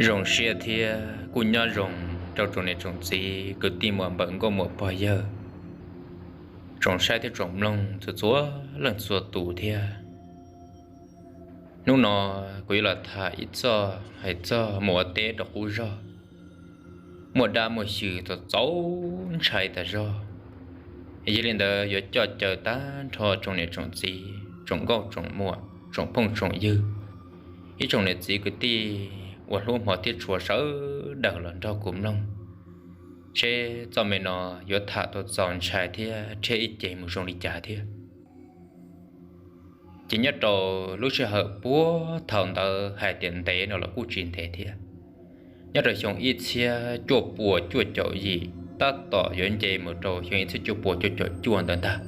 Zoo siab thiab kuj nyob zoo rau tsoom niam tsoom txiv kwv tij muam npawg nkauj muam pog yawg, tsoom saib thiab tsoom mloog txhua txhua leej txhua tus thiab. Hnub no kuv yuav los tham ib txoj hais txog mus ua teb rau qub zog, muaj dab muaj xyw txaus txaus ntshai tas zog. Yog li ntawd yuav coj caw tag nrho tsoom niam tsoom txiv, tsoom nkauj tsoom muam, tsoom phooj tsoom ywg, ib tsoom niam txiv kwv tij uas hlub hmov thiab tshua sawv daws los nrog kuv mloog, seb txoj me no yuav tham tau txaus ntshai thiab rhiab ib ce mus zoo li cas thiab. Ces nyob rau lub sij hawm puag thaum ntawd hais tias ntev no los kuj tsis ntev thiab, nyob rau xyoo ib txhiab cuaj puas cuaj caum yim, tab tom yuav nce mus rau xyoo ib txhiab cuaj puas cuaj caum cuaj ntawd ntag.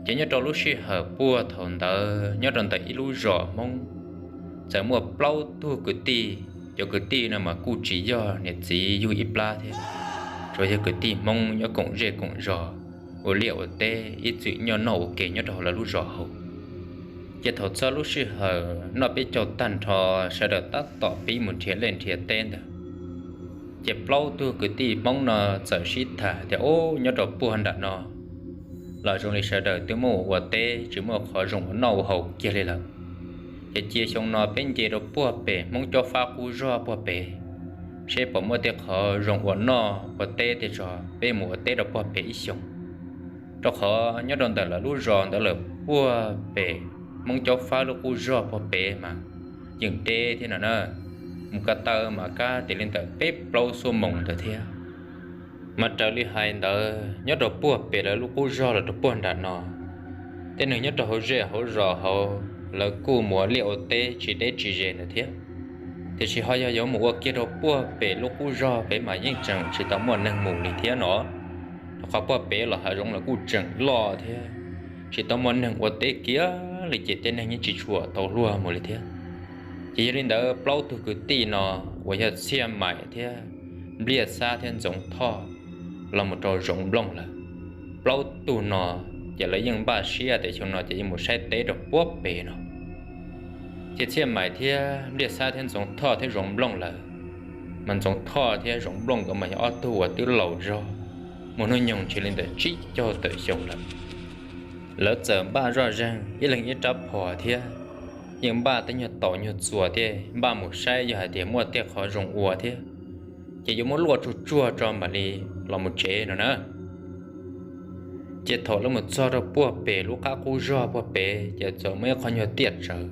Ces nyob rau lub sij hawm puag thaum ntawd nyob rau ntawm ib lub zos Hmoob, txawm muaj plaub tug kwv tij. Cov kwv tij no mas kuj tsis yog niam txiv yug ib plab thiab, tsuas yog kwv tij Hmoob nyob koom zej koom zos, ua liaj ua teb ib txwm nyob noj ua ke nyob rau hauv lawv lub zos hauv. Ces thaum txog lub sij hawm noj peb caug tag nrho, sawv daws tab tom pib mus nrhiav liaj nrhiav teb ntawd, ces plaub tug kwv tij Hmoob no txawm sib tham tias, Ub, nyob rau puag nram no los zoo li sawv daws twb muaj ua teb tsis muaj qhov zoo ua noj ua haus kiag li lawm. Ces cia xyoo no peb nce rau puag pem Hmoob Cob Fab qub zog puag pem, seb puas muaj tej qhov zoo ua noj ua teb tej tso, peb mus ua teb rau puag pem ib xyoos. Rau qhov nyob rau ntawm lawv lub zos ntawd lawm puag pem Hmoob Cob Fab lub qub zog puag pem mas yeej deb thiab no na, mus ko taw mas kab tias li ntawm peb plaub xuab moos ntawd thiab. Mas raws li hais ntawd nyob rau puag pem lawv lub qub zog los rau puag nram no, tej neeg nyob rau hauv zej hauv zos hauv lawv kuj mus ua liaj ua teb tsis deb tsis ze ntawd thiab. Tiam sis ho yog yuav mus ua kiag rau puag pem lub qub zog pem mas yeej tseem tsis tau muaj neeg mus li thiab no, rau qhov puag pem los hav zoov los kuj tseem loj thiab, tsis tau muaj neeg ua teb kiag li ces tej neeg yeej tsis tshua tau luag mus li thiab. Ces yog li ntawd plaub tug kwv tij no uas yog Txhiaj Maim thiab Npliaj Xab thiab Ntxoov Thoj los mus rau Zoov Nplooj lawm. Plaub tug no ces lawv yeej npaj siab tias xyoo no ces yeej mus saib teb rau puag pem no. Ces Txhiaj Maim thiab Npliaj Xab thiab Ntxoov Thoj thiab Zoov Nplooj lawm, mas Ntxoov Thoj thiab Zoov Nplooj nkawd mas yog ob tug uas twb laus zog, muaj hnub nyoog ntshe li ntawm tsib caug tawm xyoo lawm. Lawv txawm npaj zoj zeeg ib leeg ib rab phom thiab, yeej npaj tej nyuag taus nyuag txuas thiab npaj mus saib yog hais tias muaj tej qhov zoo ua thiab, ces yuav muab luaj tsuag tsuag tso mam li los mus tsev no na. Ces thaum lawv mus txog rau puag pem lub qab qub zog puag pem ces txawm muaj ib qho nyuag tiaj tsawv.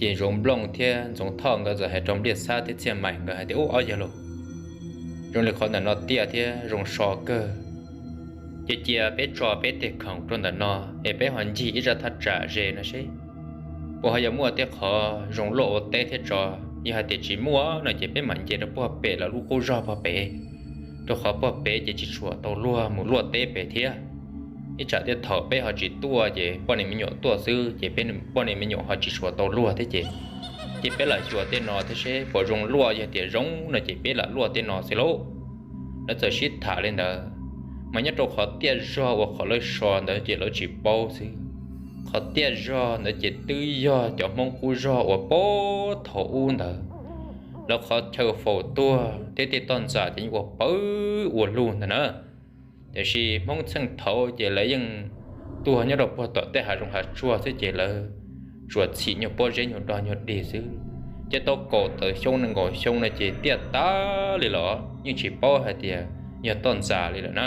Ces Zoov Nplooj thiab Ntxoov Thoj nkawd txawm hais rau Npliaj Xab thiab Txhiaj Maim nkawd hais tias, Ub, ob yawg laus, zoo li qhov ntawm no tiaj thiab zoo so kawg, ces cia peb tso peb tej khoom rau ntawm no es peb ho ncig ib zaj thaj tsam ze no seb puas ho yuav muaj tej qhov zoo luaj ua teb thiab tso. Yog hais tias tsis muaj no ces peb mam nce rau puag pem lawv lub qub zog puag pem, rau qhov puag pem ces tsis tshua tau luag mus luaj teb pem thiab. Ib tsam tej thaum peb ho tsis tuaj ces poj niam me nyuam tuaj xwb ces peb poj niam me nyuam ho tsis tshua tau luag thiab ces, ces peb lam xyuas tej no thiab seb puas zoo luaj, yog tias zoo no ces peb lam luaj tej no xwb lauj. Lawv txawm sib tham li ntawd, mas nyob rau qhov tiaj zog uas qhov lawv so ntawd ces lawv tsis paub xwb. Qhov tiaj zog ntawd ces twb yog cov Hmoob qub zog uas puag thaum ub ntawd, lawv qhov chaw faus tuag thiab tej toj ntxas ces yeej ua pawg ua lug ntawd na. Tiam sis Hmoob txheej thaud ces lawv yeej tuag nyob rau puag tom tej hav zoov hav tsuag xwb ces lawv tsuas txhim nyuag pob zeb nyuag dog nyuag dig xwb. Ces tau kaum tawm xyoo nees nkaum xyoo no ces tiaj tag li los yeej tsis paub hais tias yog toj ntxas li lawm na.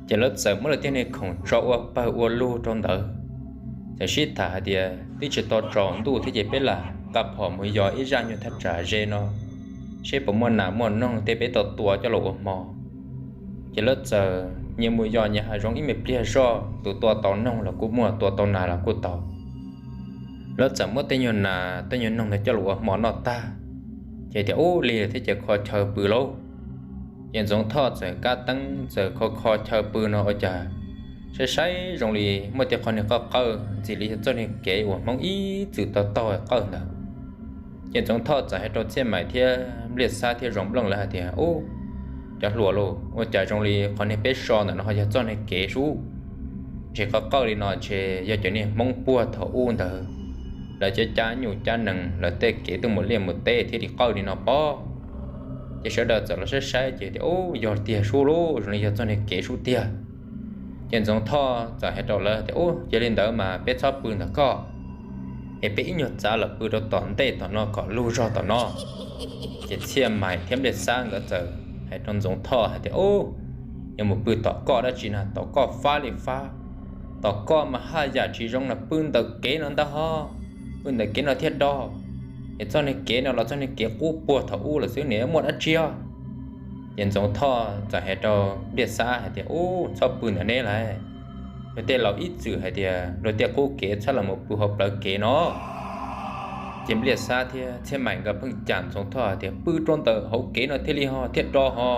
Ces lawv txawm muab lawv tej niag khoom tso ua pawg ua lug rau ntawd, txawm sib tham hais tias twb tsis tau tsaus ntuj thiab ces peb lam nqa phom mus yos ib zaj nyuag thaj tsam ze no, seb puas muaj nas muaj noog tej peb tau tua coj los ua hmo. Ces lawv txawm nyias mus yos nyias hav zoov ib me pliag zoj, tus tua tau noog los kuj muaj, tua tau nas los kuj tau. Lawv txawm muab tej nyuag nas tej nyuag noog ntawd coj los ua hmo noj tag, ces tias, Ub, lig lawm thiab ces kho chaw pw lauj. Ces Ntxoov Thoj txawm kab teeb txawm kho kho chaw pw no ua cas saib saib zoo li muaj tej qhov niag qawj qawj ntxim li yog txoj niag kev uas Hmoob ib txwm tau taug qawj ntawd. Ces Ntxoov Thoj txawm hais rau Txhiaj Maim thiab Npliaj Xab thiab Zoov Nplooj lawv hais tias, Ub, cov hluas lauj, ua cas zoo li qhov niag peb so ntawm no ho yog txoj niag kev sub, ntshe qhov qawj li no ntshe yog cov niag Hmoob puag thaum ub ntawd lawv cov cab nyuj cab nees, lawv tej kev tuaj mus liaj mus teb thiaj li qawj li no pob. Ces sawv daws txawm los saib saib ces tias, Ub, yog tiag sub lauj, zoo li yog txoj niag kev sub tiag. Ces Ntxoov Thoj txawm hais rau lawv tias, Ub, yog li ntawd mas peb txhob pw ntawm koj, es peb ib nyuag txav los pw rau tom ntej tom no kom lug zog tom no. Ces Txhiaj Maim thiab Npliaj Xab nkawd txawm hais rau Ntxoov Thoj hais tias, Ub, yuav mus pw tom koj dab tsi na, tom koj fab li fab, tom koj mas haj yam tsis zoo na, pw ntawm kev no ntag ho, pw ntawm kev no thiaj do. Es txoj niag kev no los txoj niag kev qub puag thaum ub lawm xwb, nws muaj dab tsi os? Ces Ntxoov Thoj txawm hais rau Npliaj Xab hais tias, Ub, txhob pw ntawm neb lawm, luag tej laus ib txwm hais tias luag tej qub kev txhob los mus pw hauv plawv kev no. Ces Npliaj Xab thiab Txhiaj Maim nkawd pheej cam Ntxoov Thoj hais tias, Pw rau ntawm hauv kev no thiaj li ho thiaj do ho.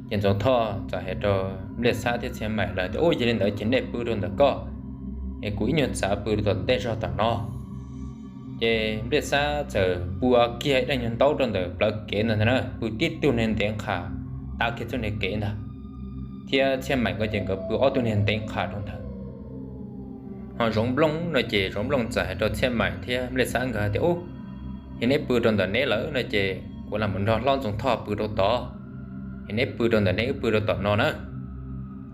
Ces Ntxoov Thoj txawm hais rau Npliaj Xab thiab Txhiaj Maim lawv tias, Ub, yog li ntawd ces nej pw rau ntawm koj, es kuv ib nyuag txav pw rau tom ntej zog tom no. Ces Npliaj Xab txawm pw kiag ib daim nyuag ntaub rau ntawm plawv kev ntag na, pw tib tug niag ntev nqha tav kiag txoj niag kev ntag, thiab Txhiaj Maim nkawd ces nkawd pw ob tug niag ntev nqha rau ntawd. Ho Zoov Nplooj no ces Zoov Nplooj txawm hais rau Txhiaj Maim thiab Npliaj Xab nkawd tias, Ub, yog neb pw rau ntawm neb lawm no ces kuv lam mus nrog hlob Ntxoov Thoj pw rau tod, es neb pw rau ntawm neb, wb pw rau tom no na.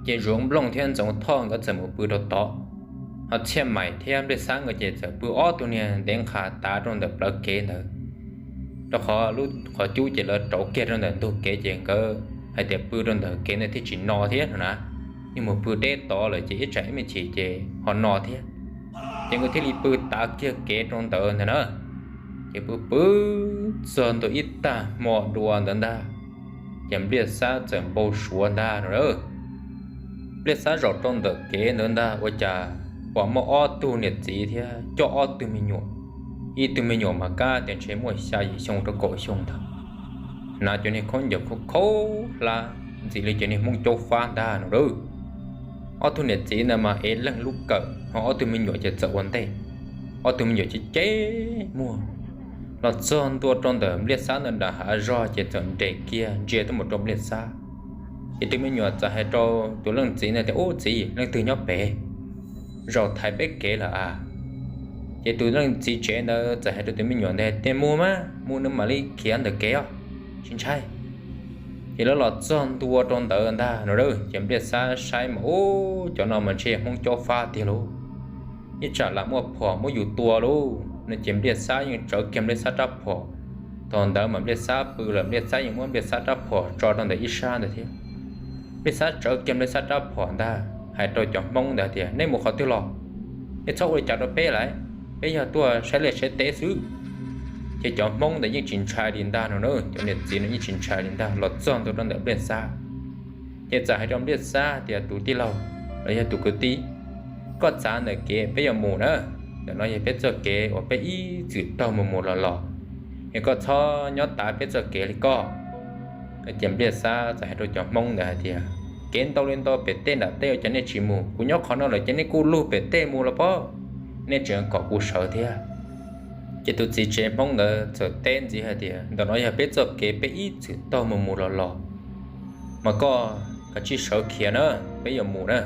Ces Zoov Nplooj thiab Ntxoov Thoj nkawd txawm mus pw rau tod, ho Txhiaj Maim thiab Npliaj Xab nkawd ces txawm pw ob tug niag ntev nqha tav rau ntawm plawv kev ntawd, rau qhov lub qhov cub ces lawv rauv kiag rau ntawm ntug kev ces nkawd hais tias pw rau ntawm kev ntawd thiaj tsis no thiab no na, yeej mus pw deb tod lawm ces ib tsam ib me chim ces ho no thiab. Ces nkawd thiaj li pw tav kiag kev rau ntawd ntag na. Ces pw pw txog ntua ib tag hmo dua ntawd ntag, ces Npliaj Xab txawm npau suav ntag no. Npliaj Xab zaum rau ntawm kev ntawd ntag ua cas pom muaj ob tug niam txiv thiab coj ob tug me nyuam. Ib tug me nyuam mas kab tias ntshe muaj xya yim xyoo rau kaum xyoo ntag, hnav cov niag khaub ncaws khaub khaub hlab ntxim li cov niag Hmoob caub fab ntag no lauj. Ob tug niam txiv ntawd mas ev leeg lub kawm, ho ob tug me nyuam ces txawm ua ntej. Ob tug me nyuam ceb ceb muag los txog ntua rau ntawm Npliaj Xab ntawd nram hav zog ces txawm nres kiag ntsia tuaj mus rau Npliaj Xab. Ces tus me nyuam txawm hais rau tus leej txiv ntawd tias, Ub txiv, leej twg nyob pem? Zaum thaiv peb kev lawm a. Ces tus leej txiv tsev ntawd txawm hais rau tus me nyuam ntawd tias, Mus mas, mus, nws mam li khiav ntawm kev os, tsis ntshai. Ces lawv los txog ntua rau ntawd ntag no lauj, ces Npliaj Xab saib mas, Ub, cov no mas ntshe Hmoob caub fab tiag lauj, ib tsam lam muaj phom muab yus tua lauj no. Ces Npliaj Xab yeej tsawv kiag Npliaj Xab rab phom. Thaum ntawd mas Npliaj Xab pw lawm, Npliaj Xab yeej muab Npliaj Xab rab phom tso rau ntawm ib sab ntawd thiab. Npliaj Xab tsawv kiag Npliaj Xab rab phom ntag, hais rau cov Hmoob ntawd tias, Nej mus qhov twg los? Nej txhob ua li cas rau peb lawm, peb yog tuaj saib liaj saib teb xwb. Ces cov Hmoob ntawd yeej tsis ntshai li ntag no na, cov niam txiv no yeej tsis ntshai li ntag, los txog ntua rau ntawm Npliaj Xab. Ces txawm hais rau Npliaj Xab tias, Tus tij laug, los yog tus kwv tij, koj txav ntawm kev peb yuav mus na, ntawm no yog peb txoj kev uas peb ib txwm taug mus mus los los, es koj txhob nyob tav peb txoj kev li koj. Ces Npliaj Xab txawm hais rau cov Hmoob ntawd hais tias, Kev ntau li ntau pem tej nram tej ua cas nej tsis mus? Kuv nyob qhov no lawm ces nej kuj lug pem tej mus los pob, nej tseem kom kuv sawv thiab. Ces tus txiv tsev Hmoob ntawd txawm teb ntxiv hais tias, Ntawm no yog peb txoj kev peb ib txwm taug mus mus los los, mas koj kav tsij sawv khiav na, peb yuav mus na.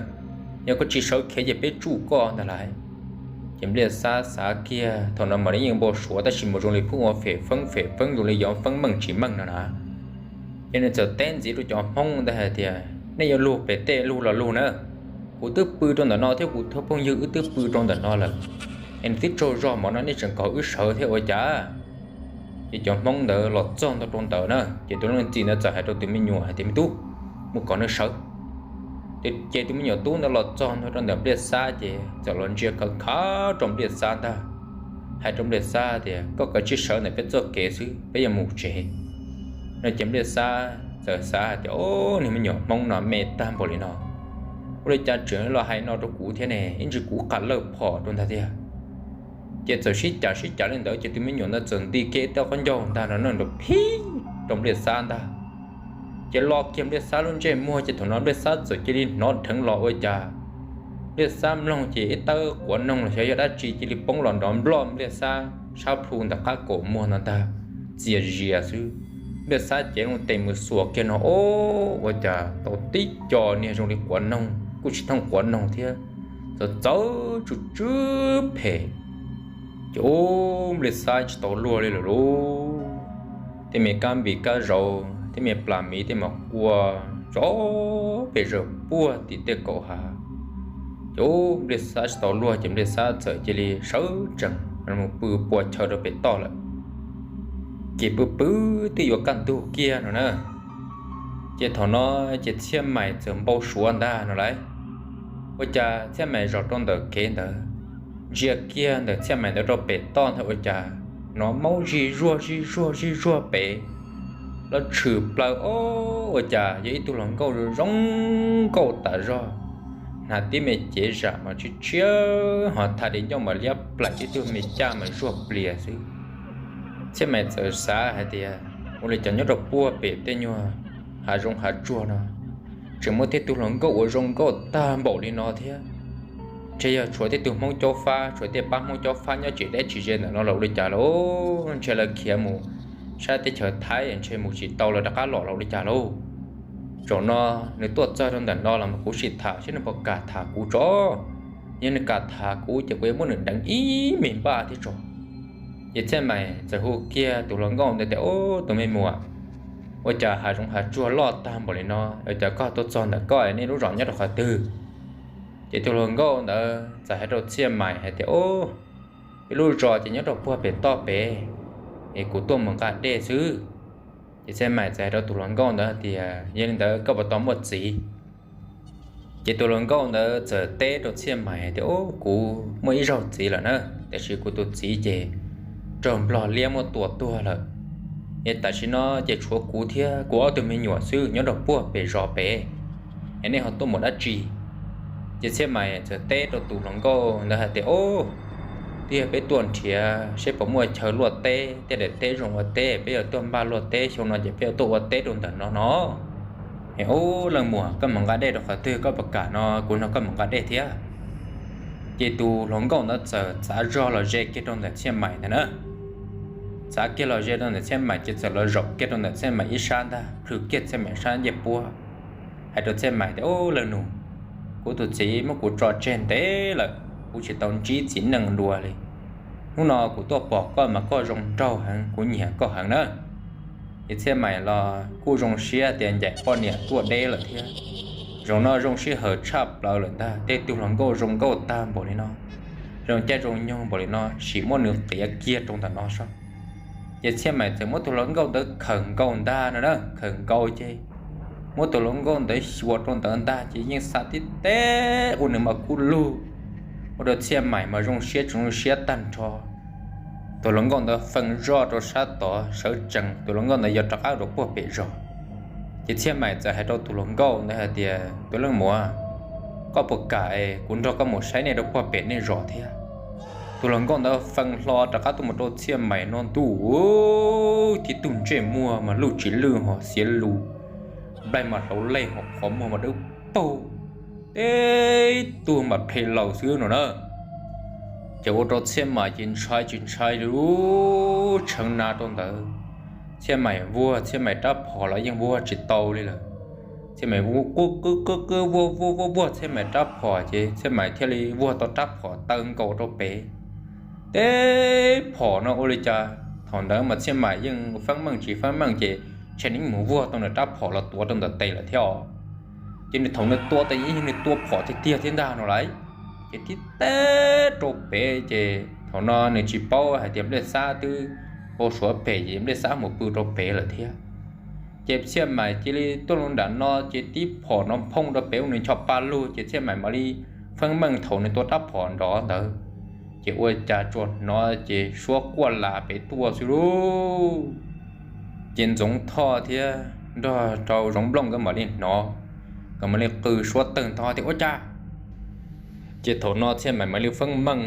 Yog koj tsis sawv khiav ces peb tsuj koj ntag lauj. Ces Npliaj Xab xav kiag, thaum no mas nws yeej npau suav tab sis mas zoo li pheej ua fem feeb fem feeb zoo li yuav feeb meej tsis meej no na. Ces nws txawm teb ntxiv rau cov Hmoob ntawd hais tias, Nej yuav lug pem tej lug los lug na, kuv twb pw rau ntawm no thiab kuv tus phooj ywg wb twb pw rau ntawm no lawm, es nws twb tsaug zog mov no nej tseem kom wb sawv thiab ua cas? Ces cov Hmoob ntawd los txog ntua rau ntawd na, ces tus leej txiv ntawd txawm hais rau tus me nyuam hais tias, Me tub, mus kom nws sawv. Ces tus me nyuam tub ntawd los txog ntua rau ntawm Npliaj Xab ces txawm los ntsia khawv khav rau Npliaj Xab ntag, hais rau Npliaj Xab tias, Koj kav tsij sawv ntawm peb txoj kev xwb, peb yuav mus tsev. No ces Npliaj Xab txawm xav hais tias, Au, niag me nyuam Hmoob no me tag npaum li no, ua li cas tseem los hais no rau kuv thiab ne, ib ntsis kuv qam lawj phom rau ntag tiag. Ces txawm sib cav sib cav li ntawd ces tus me nyuam ntawd txawm nti kiag tej qaub ncaug ntag no nrov phib rau Npliaj Xab ntag. Ces lo kiag Npliaj Xab lub ntsej muag ces thaum no Npliaj Xab txawm cia li hnov dheev los ua cas Npliaj Xab mloog ces ib tawb quav noog los xyov yog dab tsi cia li poob los nrov nploj Npliaj Xab sab plhu ntawm qab kaum muag no ntag, txias zias xwb. Npliaj Xab cev loo tes mus xuas kiag no, o, ua cas tau tib co niag zoo li quav noog kuj tsis thooj quav noog thiab, txawv txawv tsw tsw phem. Ces ub, Npliaj Xab tsis tau luag li lawm lauj. Tej me kab npis kab zauv, tej me plas miv, tej me quaj tso pes zawg puag tim tej kaum hav. Ces ub, Npliaj Xab tsis tau luag ces Npliaj Xab txawm cia li sawv tsees mus pw pua chaw rau pem toj lawm. Ces pw pw twb yuav kaj ntug kiag no na. Ces thaum no ces Txhiaj Mais txawm npau suav ntag no lauj. Ua cas Txhiaj Mais zaum rau ntawm kev ntawd, ntsia kiag ntawm Txhiaj Mais ntawd rau pem toj ntag ua cas hnov maub zij zuag zij zuag zij zuag pem los tshwm plaws. Ob, ua cas yog ib tug hluas nkauj zoo nkauj tas zog, hnav tib me cev zam mas tshiab tshiab ho thaj di ncauj mas liab plaim, tib tug me caj mas zuag plias xwb. Txhiaj Mais txawm xav hais tias ua li cas nyob rau puag pem tej nyuag hav zoov hav tsuag no tseem muaj tej tug hluas nkauj uas zoo nkauj tag npaum li no thiab. Ntshe yog tshuav tej tug Hmoob caub fab, tshuav tej pab Hmoob caub fab nyob tsis deb tsis ze ntawm no los ua li cas lauj. Ntshe lawv khiav mus sab teb chaws Thaib, ntshe mus tsis tau lawv rov qab los los ua li cas lauj. Zaum no nws tuaj txog rau ntawm no los mas kuv sim tham seb nws puas kam tham kuv tso. Yog nws kam tham kuv ces kuv yuav muab nws deev ib me npaj thiab tso. Ces Txhiaj Mais txawm hu kiag tus hluas nkauj ntawd tias, Ub, tus me muam, ua cas hav zoov hav tsuag loj tag npaum li no, ua cas koj tuaj txog ntawm koj, nej lub zos nyob rau qhov twg? Ces tus hluas nkauj ntawd txawm hais rau Txhiaj Mais hais tias, Ub, peb lub zos ces nyob rau puag pem toj pem, es kuv tuaj mus nqa dej xwb. Ces Txhiaj Mais txawm hais rau tus hluas nkauj ntawd hais tias, Yog li ntawd koj puas tau muaj txiv? Ces tus hluas nkauj ntawd txawm teb rau Txhiaj Mais hais tias, Ub, kuv muaj ib zaug txiv lawm na, tiam sis kuv tus txiv ces raug nplog liab muab tua tuag lawm. Es tam sim no ces tshuav kuv thiab kuv ob tug me nyuam xwb nyob rau puag pem zos pem, es nej ho tuaj mus dab tsi? Ces Txhiaj Mais txawm teb rau tus hluas nkauj ntawd hais tias, Ub, twb yog peb tuaj nrhiav seb puas muaj chaw luaj teb, tej daim teb zoo ua teb, peb yuav tuaj npaj luaj teb, xyoo no ces peb yuav tuaj ua teb rau ntawm no no. Es ub, leej muam, koj mus nqa dej rau qhov twg, koj puas kam no kuv nrog koj mus nqa dej thiab? Ces tus hluas nkauj ntawd txawm txav zog los ze kiag rau ntawm Txhiaj Mais ntag na. Txav kiag los ze rau ntawm Txhiaj Mais ces txawm los zaum kiag rau ntawm Txhiaj Mais ib sab ntag, plhws kiag Txhiaj Mais sab ncej puab, hais rau Txhiaj Mais tias, Ub, leej nus, kuv tus txiv muab kuv tso tseg ntev lawm, kuv tsis tau ntsib txiv neej dua li. Hnub no kuv tuaj pom koj mas koj zoo nraug heev, kuv nyiam koj heev na. Ces Txhiaj Mais los kuj zoo siab tias ncaim poj niam tuaj deb lawm thiab. Zaum no zoo sij hawm tshaj plaws lawm ntag, tej tug hluas nkauj zoo nkauj tag npaum li no, zoo caij zoo nyoog npaum li no, sim muab nws qiav kiag rau ntawm no saib. Ces Txhiaj Mais txawm muab tus hluas nkauj ntawd khawm nkaus ntag no na, khawm nkaus ces muab tus hluas nkauj ntawd xyuas rau ntawd ntag ces yeej xav tib teb ua nws mas kub lug, ua rau Txhiaj Mais mas zoo siab tsis zoo siab tag nrho. Tus hluas nkauj ntawd feej zoj rau sab tod sawv tsees, tus hluas nkauj ntawd yuav rov qab rau puag pem zos. Ces Txhiaj Mais txawm hais rau tus hluas nkauj ntawd hais tias, Tus leej muam, koj puas kam es kuv nrog koj mus saib nej rau puag pem nej zos thiab? Tus hluas nkauj ntawd feej hlo rov qab tuaj mus rau Txhiaj Mais no ntuj, tib tug ntsej muag mas luj tsis luj ho xiav lus, nplaig mas hlauv leej ho qhov muag mas dawb paug, tib tug mas phem laus xwb no na. Ces ua rau Txhiaj Mais ces ntshai tsis ntshai li, tshee na rau ntawd. Txhiaj Mais vuag Txhiaj Mais rab phom los yeej vuag tsis tau li lawm. Txhiaj Mais qw qw qw qw vuag vuag vuag vuag Txhiaj Mais rab phom ces Txhiaj Mais thiaj li vuag tau rab phom taw nkaus rau pem. Teb phom no ua li cas thaum ntawd mas Txhiaj Mais yeej feeb meej tsis feeb meej ces ntshe nws mus vuag tau nws rab phom los tuav rau ntawm tes lawm thiab os. Ces nws thaum nws tua tes yeej yog nws tua phom tiag tiag thiab ntag no lauj. Ces tib teb rau pem ces thaum no nws tsis paub hais tias Npliaj Xab twb npau suav phem ces Npliaj Xab mus pw rau pem lawm thiab. Ces Txhiaj Mais cia li tuaj loo nram no ces tib phom no phooj rau pem ua nws ncho pa lug ces Txhiaj Mais mam li feeb meej thaum nws tua rab phom nrov ntawd. Ces ua cas tsuas hnov ces suab quaj las pem tuaj xwb lauj. Ces Ntxoov Thoj thiab nrog rau Zoov Nplooj nkawd mam li hnov, nkawd mam li qw suab tawg ntho tias ua cas. Ces thaum no Txhiaj Mais mam li feeb meej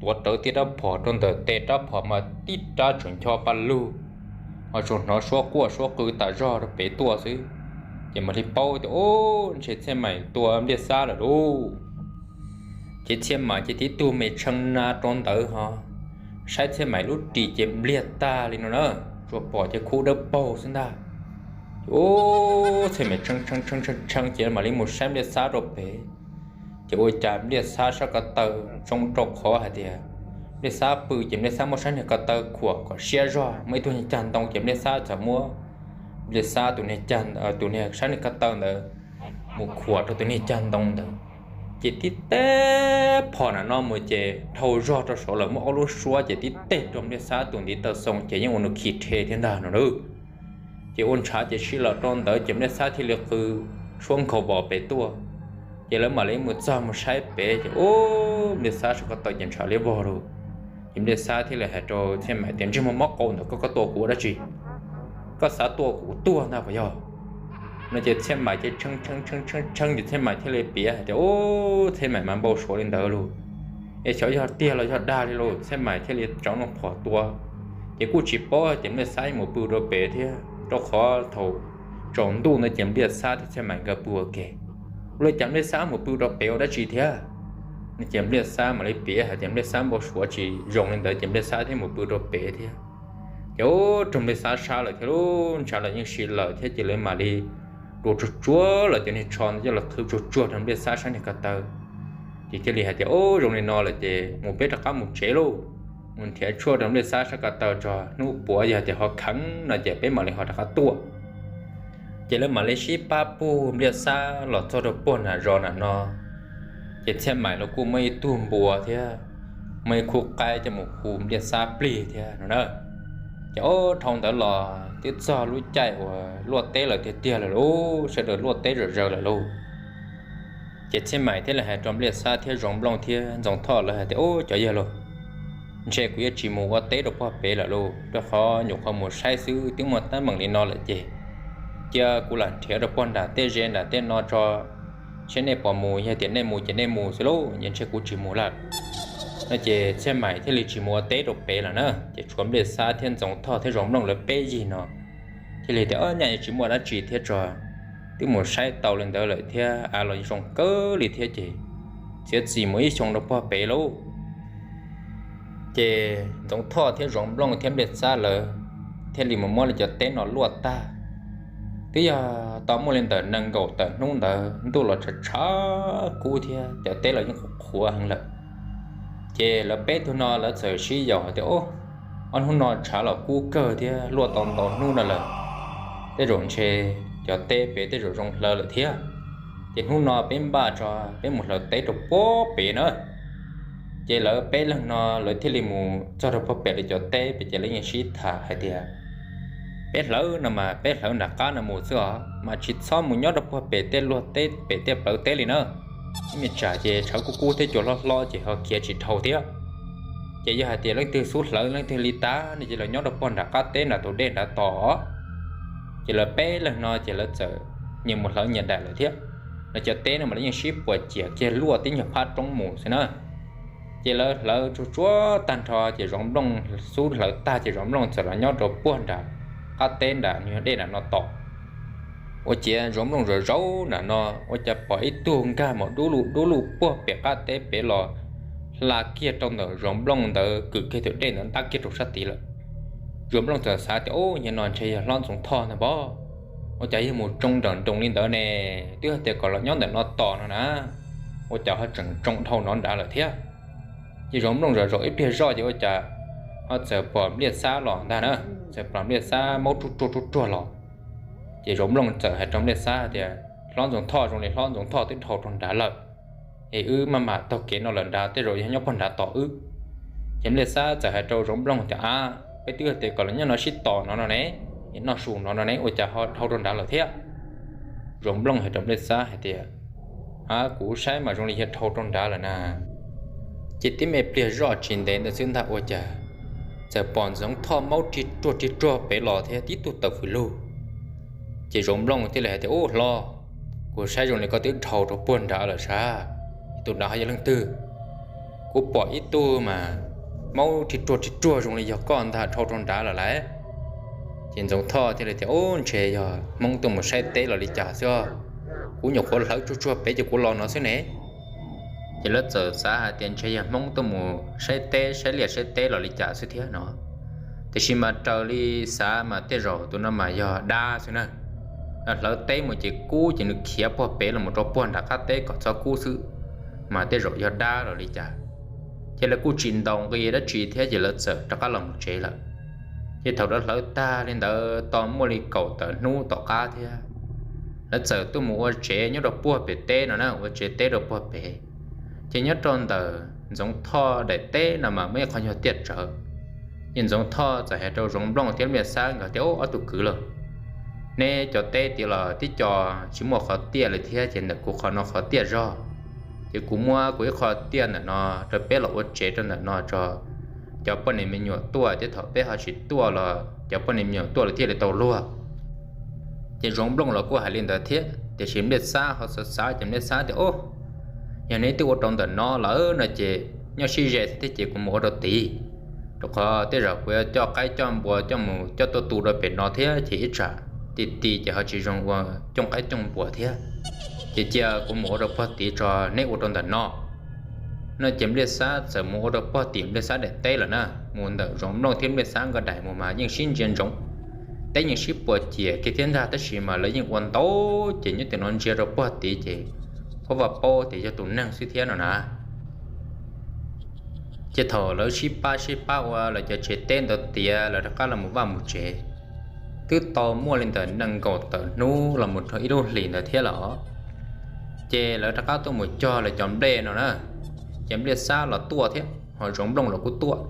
tuav rawv tib rab phom rau ntawm tes, rab phom mas tib rab tseem ncho pa lug, ho tsuas hnov suab quaj suab qw tas zog rau pem tuaj xwb. Ces mam li paub tias ub, ntshe Txhiaj Mais tua Npliaj Xab lawm lauj. Ces Txhiaj Mais ces tib tug me tshee na rau ntawd ho saib Txhiaj Mais lub ris ces npliag tag li no na, tsuas pom cov khub dawb paug xwb ntag. Ces ub, Txhiaj Mais tshee tshee tshee tshee ces mam li mus saib Npliaj Xab rau pem. Ces ua cas Npliaj Xab sab ko taw tsoo rau qhov hais tias Npliaj Xab pw ces Npliaj Xab muab sab niag ko taw khuam kom siab zog, muaj ib tug niag cag ntoo ces Npliaj Xab txawm muab Npliaj Xab tus niag, tus niag sab niag ko taw ntawd mus khuam rau tus niag cag ntoo ntawd. Ces tib teg phom nram no mus ces dhau zog rau saud lawm, muaj ob lub suab ces tib teg rau Npliaj Xab tus ntiv taw xoo ces yeej ua nws khi rhe thiab ntag no na. Ces ua ntshav ces sib laws rau ntawd ces Npliaj Xab thiaj li qw suab nkhaus vos pem tuaj. Ces lawv mam li mus txog mus saib pem ces ub, Npliaj Xab sab ko taw ces ntshav liab vog lawm. Ces Npliaj Xab thiaj li hais rau Txhiaj Maim tias, Ntsej muag mob qau ntawm koj, koj tua kuv ua dab tsi? Koj xav tua kuv tuag ntag puas yog? No ces Txhiaj Maim ces tshee tshee tshee tshee ces Txhiaj Maim thiaj li piav hais tias, Ub, Txhiaj Maim mas npau suav li ntawd lauj. Es xyov yog tiag los yog dag li lauj. Txhiaj Maim thiaj li tsoo loo phom tua, ces kuj tsis paub tias Npliaj Xab mus pw rau pem thiab, rau qhov thaum tsaus ntuj ntawd ces Npliaj Xab thiab Txhiaj Maim nkawd pw ua ke. Ua li cas Npliaj Xab mus pw rau pem ua dab tsi thiab? No ces Npliaj Xab mam li piav hais tias Npliaj Xab npau suav tsis zoo li ntawd ces Npliaj Xab thiaj mus pw rau pem thiab. Ces ub, raug Npliaj Xab sab lawm thiab lub ntshav los yeej sib laws thiab ces lawv mam li rua tsuag tsuag lawm cov niag tsho ntawd coj los qhwv tsuag tsuag rau Npliaj Xab sab niag ko taw. Ces thiaj li hais tias, Ub, zoo li no lawm ces mus peb rov qab mus tsev lauj. Mus nrhiav tshuaj rau Npliaj Xab sab ko taw tso, hnub puav yog tias ho kheev no ces peb mam li ho rov qab tuaj. Ces lawv mam li sib pab pug Npliaj Xab los txog rau puag nram zos nram no. Ces Txhiaj Maim los kuj muaj ib tug npua thiab, muaj ib khub qaib coj mus hu Npliaj Xab plig thiab no na. Ces ub, dhau ntawd los twb txog lub caij uas luaj teb lawm tiag tiag lawm lauj, sawv daws luaj teb zom zaws lawm lauj. Ces Txhiaj Maim thiaj li hais rau Npliaj Xab thiab Zoov Nplooj thiab Ntxoov Thoj lawv hais tias, Ub, cov yawg lauj, ntshe kuv yuav tsis mus ua teb rau puag pem lawm lauj, rau qhov nyuam qhuav mus saib xwb twb muaj teeb meem li no lawm ces cia kuv lam nrhiav rau puag nram tej ze nram tej no tso, seb nej puas mus, yog tias nej mus ces nej mus xwb lauj, ntshe kuv tsis mus lawm. No ces Txhiaj Maim thiaj li tsis mus ua teb rau pem lawm na, ces tshuav Npliaj Xab thiab Ntxoov Thoj thiab Zoov Nplooj lawv peb yig no. Thiaj li tias, Ub, nyaj yuav tsis muaj dab tsi thiab tso, twb mus saib tau li ntawd lawm thiab, av los zoo kawg li thiab ces txiav txim mus ib xyoo rau puag pem lauj. Ces Ntxoov Thoj thiab Zoov Nplooj thiab Npliaj Xab lawv thiaj li mus muab li cov teb no luaj tag. Twb yog tau muaj li ntawm nees nkaum tawm hnub ntawd ntuj los tshav tshav kub thiab cov teb los yeej qhuav qhuav heev lawm. Ces lawv peb tug no lawv txawm sib yaum hais tias, Ub, ob hnub no tshav los kub kawg thiab luaj tau ntau hnub no lawm, tej zaum ntshe cov teb pem tej zaum zoo hlawv lawm thiab. Ces hnub no peb npaj tso, peb mus hlawv teb rau puag pem na. Ces lawv peb leeg no lawv thiaj li mus txog rau puag pem li cov teb pem ces lawv yeej sib tham hais tias, Peb hlawv no mas peb hlawv nram qab no mus xwb os, mas tsis txhob mus nyob rau puag pem tej luag teb pem tej plawv teb li na. Ib me tsam ces tshav kub kub thiab cua hlob hlob ces ho khiav tsis dhau thiab. Ces yog hais tias leej twg xub hlawv leej twg li tag no ces los nyob rau puag nram qab teb nram tus dej nrad tos. Ces lawv peb leeg no ces lawv txawm nyias mus hlawv nyias daim lawm thiab. Lawv cov teb no mas lawv yeej sib puas ciam kiag luaj tib nyuag phab roob mus xwb na. Ces lawv hlawv tsuag tsuag tag nrho ces Zoov Nplooj xub hlawv tag ces Zoov Nplooj txawm los nyob rau puag nram qab teb nram nyuag dej nram no tos. Ua ciav Zoov Nplooj zaum zaum nram no ua cas pom ib tug nkag mus dub lug dub lug puag pem qab teb pem los hla kiag rau ntawm Zoov Nplooj ntawd kwm kiag tus dej ntawd ntab kiag rau sab tid lawm. Zoov Nplooj txawm xav tias, Ub, nyuag no ntshe yog hlob Ntxoov Thoj ntag pob, ua cas yog mus tsoo nram nroos li ntawd ne? Twb hais tias kom los nyob ntawm no tos no na, ua cas ho tseem tsoo dhau no nrad lawm thiab? Ces Zoov Nplooj zaum zaum ib pliag zoj ces ua cas ho txawm pom Npliaj Xab los ntag na, txawm pom Npliaj Xab maub ruaj ruaj ruaj ruaj los. Ces Zoov Nplooj txawm hais rau Npliaj Xab tias, Hlob Ntxoov Thoj, zoo li hlob Ntxoov Thoj twb dhau rau nrad lawm, es wb maj mam taug kev no lawm nrad, tej zaum yog nyob puag nrad tos wb. Ces Npliaj Xab txawm hais rau Zoov Nplooj tias, Av, peb twb hais tias kom los nyob no sib tos no no ne, es noj su no no ne, ua cas ho dhau rau nrad lawm thiab? Zoov Nplooj hais rau Npliaj Xab hais tias, Av, kuv saib mas zoo li yog dhau rau nrad lawm na. Ces tib me pliag zoj tsis ntev ntawd xwb ntag ua cas txawm pom Ntxoov Thoj maub rig ruaj rig ruaj pem los thiab tib tug tawm fws lug. Ces Zoov Nplooj thiaj li hais tias, Ub hlob, kuv saib zoo li koj twb dhau rau puag nrad lawm sas, tus nrad ho yog leej twg? Kuv pom ib tug mas maub rig ruaj rig ruaj zoo li yog koj ntag dhau rau nrad lawm lauj. Ces Ntxoov Thoj thiaj li tias, Ub, ntshe yog Hmoob tuaj mus saib teb los li cas xwb, kuv nyuam qhuav hlawv tsuag tsuag pem ces kuv los no xwb ne. Ces lawv txawm xav hais tias ntshe yog Hmoob tuaj mus saib teb saib liaj saib teb los li cas xwb thiab no. Tiam sis mas raws li xav mas tej zaum tus no mas yog dab xwb na. Hlawv teb mus ces kub ces nws khiav puag pem los mus rau puag nram qab teb kom txhob kub xwb, mas tej zaum yog dab los li cas. Ces lawv kuj tsis ntaus nqi dab tsi thiab ces lawv txawm rov qab los mus tsev lawm. Ces thaum lawv hlawv tag li ntawd tau muaj li kaum tawm hnub tom qab thiab, lawv txawm tuaj mus ua tsev nyob rau puag pem teb no na, ua tsev teb rau puag pem. Ces nyob rau ntawm Ntxoov Thoj daim teb no mas muaj ib qho nyuag tiaj tsawv. Ces Ntxoov Thoj txawm hais rau Zoov Nplooj thiab Npliaj Xab nkawd tias, Ob tug kwv lauj, neb cov teb tiav los tib co tsis muaj qhov tiaj li thiab ces ntawm kuv qhov no qhov tiaj zog. Ces kuv muab kuv ib qho tiaj ntawm no rau peb los ua tsev rau ntawm no tso, cov poj niam me nyuam tuaj thiab thaum peb ho tsis tuaj los cov poj niam me nyuam tuaj lawv thiaj li tau luag. Ces Zoov Nplooj los kuj hais li ntawd thiab, tiam sis Npliaj Xab ho xav xav ces Npliaj Xab tias, Yog neb twb ua rau ntawm no lawm no ces nyob sib ze thiab ces kuv mus ua rau tid, rau qhov tej zaum kuv yuav coj qaib coj npua coj mus coj tuaj tu rau pem no thiab ces ib tsam ti ti ces ho tsis zoo ua cooj qaib cooj npua thiab. Ces cia kuv mus ua rau puag tid tso, neb ua rau ntawm no. No ces Npliaj Xab txawm mus ua rau puag tim Npliaj Xab daim teb lawm na, mus ntawm Zoov Nplooj thiab Npliaj Xab nkawd daim mus mas yeej sib ntsia ntsoov, teb yeej sib puas ciam kiag thiab ntag, tab sis mas lawv yeej ua ntau ces nyob tim no ntsia rau puag tid ces paub vaj paub tias yog tus neeg xwb thiab no na. Ces thaum lawv sib pab sib pab ua lawv cov tsev teb ntawd tiav lawv rov qab los mus vaj mus tsev, twb tau muaj li ntawm nees nkaum tawm hnub los mus rau ib lub hlis ntawd thiab los, ces lawv rov qab tuaj mus cog lawv cov nplej no na. Ces Npliaj Xab los tuaj thiab ho Zoov Nplooj los kuj tuaj,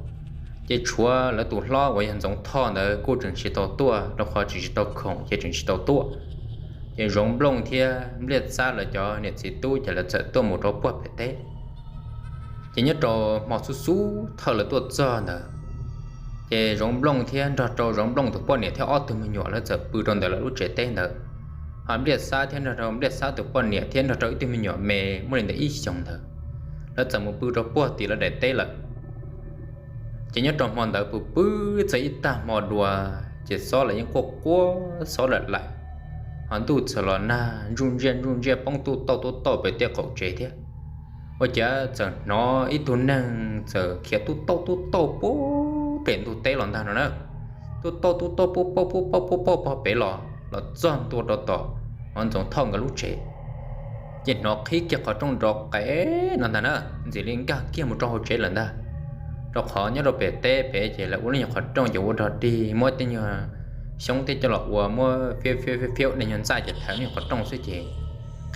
ces tshuav lawv tus hlob uas yog Ntxoov Thoj ntawd kuj tseem tsis tau tuaj rau qhov tseem tsis tau khoom ces tseem tsis tau tuaj. Ces Zoov Nplooj thiab Npliaj Xab lawv cov niam txiv tub ces lawv txawm tuaj mus rau puag pem teb. Ces nyob rau hmo xub xub thawj lawv tuaj txog ntawd, ces Zoov Nplooj thiab nrog rau Zoov Nplooj tus poj niam thiab ob tug me nyuam lawv txawm pw rau ntawm lawv lub tsev teb ntawd. Ho Npliaj Xab thiab nrog rau Npliaj Xab tus poj niam thiab nrog rau ib tug me nyuam me muaj li ntawm ib xyoos ntawd, lawv txawm mus pw rau puag tim lawv daim teb lawm. Ces nyob rau hmo ntawd pw pw txog ib tag hmo dua, ces xob los yeej quaj quaj xob lawm lais, ho ntuj txawm los nag ntsuj ntsiaj ntsuj ntsiaj poob tub tauj tub tauj pem tej qaum tsev thiab. Ua cas txawm hnov ib tug neeg txawm khiav tub tauj tub tauj puag pem ntug teb los ntag no na. Tub tauj tub tauj pub pauj pub pauj pub pauj pog pem los los txog ntua rau tom hov Ntxoov Thoj nkawd lub tsev. Ces hnov qhib kiag qhov rooj nrov qev no ntag na, ntxim li nkag kiag mus rau hauv tsev lawm ntag. Rau qhov nyob rau pem teb pem ces lawv ua lub nyuag qhov rooj ces ua dog dig muab tej nyuag xyoob tej coj los ua muab fiab fiab fiab fiab tej nyuag ntxaij ces thaiv lub nyuag qhov rooj xwb ces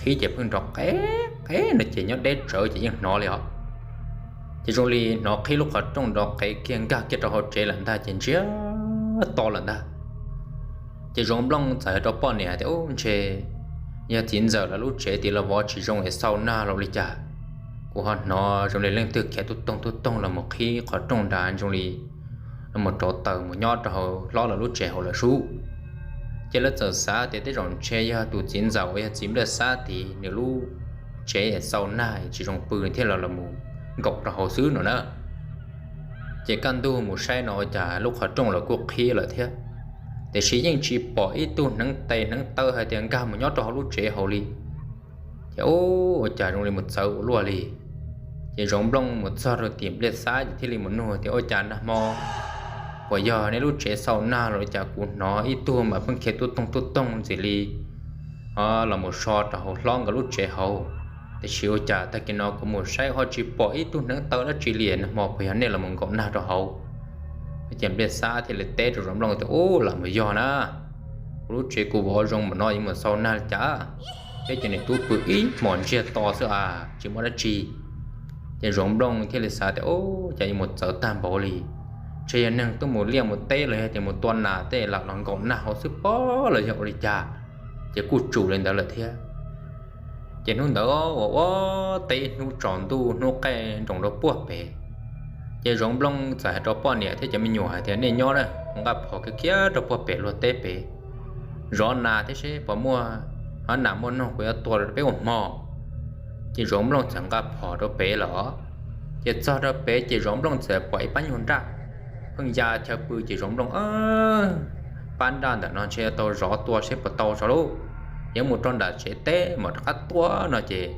qhib ces pheej nrov qev qev no ces nyob deb tsawv ces yeej hnov li os. Ces zoo li hnov qhib lub qhov rooj nrov qev kiag nkag kiag rau hauv tsev lawm ntag ces ntsiag to lawm ntag. Ces Zoov Nplooj txawm hais rau poj niam tias, Ub, ntshe yog txiv ntxawm lawv lub tsev tid los vov tsis zoo es xau nag los li cas. Kuv ho hnov zoo li leej twg khiav tub toog tub toog los mus qhib qhov rooj nrad zoo li los rauv taws mus nyob rau hauv hlob lawv lub tsev hauv lawm sub. Ces lawv txawm xav tias tej zaum ntshe yog tus txiv ntxawm uas yog txiv Npliaj Xab tid nws lub tsev es xau nag tsis zoo pw thiaj los los mus nkaum rau hauv xwb no na. Ces kaj ntug mus saib no ua cas lub qhov rooj los kuj qhib lawm thiab, tiam sis yeej tsis pom ib tug hneev tes hneev taw hais tias nkag mus nyob rau hauv lub tsev hauv li. Ces ua cas zoo li mus txawv ua luaj li. Ces Zoov Nplooj mus txog rau tim Npliaj Xab ces thiaj li mus nug tias, Ua cas nag hmo puas yog nej lub tsev xau nag los li cas? Kuv hnov ib tug mas pheej khiav tub toog tub toog ntxim li ho los mus so rau hauv hlob nkawd lub tsev hauv, tiam sis ua cas tag kis no kuv mus saib ho tsis pom ib tug hneev taw dab tsi li, nag hmo puas yog nej los mus nkaum nag rau hauv? Ces Npliaj Xab thiaj li teb rau Zoov Nplooj tias, Ub, lam mus yog na, kuv lub tsev kuv vov zoo npaum no yuav mus xau nag li cas? Peb cov niam tub pw ib hmos ntsiag to xwb a, tsis muaj dab tsi. Ces Zoov Nplooj thiaj li xav tias, Ub, cas yuav mus txawv tag npaum li, ntshe yog neeg tuaj mus liaj mus teb los yog tias mus tua nas tej lam los nkaum nag hauv xwb pob los yog ua li cas. Ces kuj tsum li ntawd lawm thiab. Ces hnub ntawd ua ua teb hnub tsaus ntuj hnub qaij nroos rau puag pem. Ces Zoov Nplooj txawm hais rau poj niam thiab cov me nyuam hais tias, Nej nyob na, kuv nqa phom khiav khiav rau puag pem luag teb pem zov nas thiab seb puas muaj, ho nas muaj noog kuv yuav tua rau peb ua hmo. Ces Zoov Nplooj txawm nqa phom rau pem lawm. Ces txog rau pem ces Zoov Nplooj txawm pom ib pab nyuag nraj pheej ya chaw pw ces Zoov Nplooj, Pab nraj ntawm no ntshe tau zov tua seb puas tau tso lauj. Yuav mus rau nram tsev teb mam rov qab tua no ces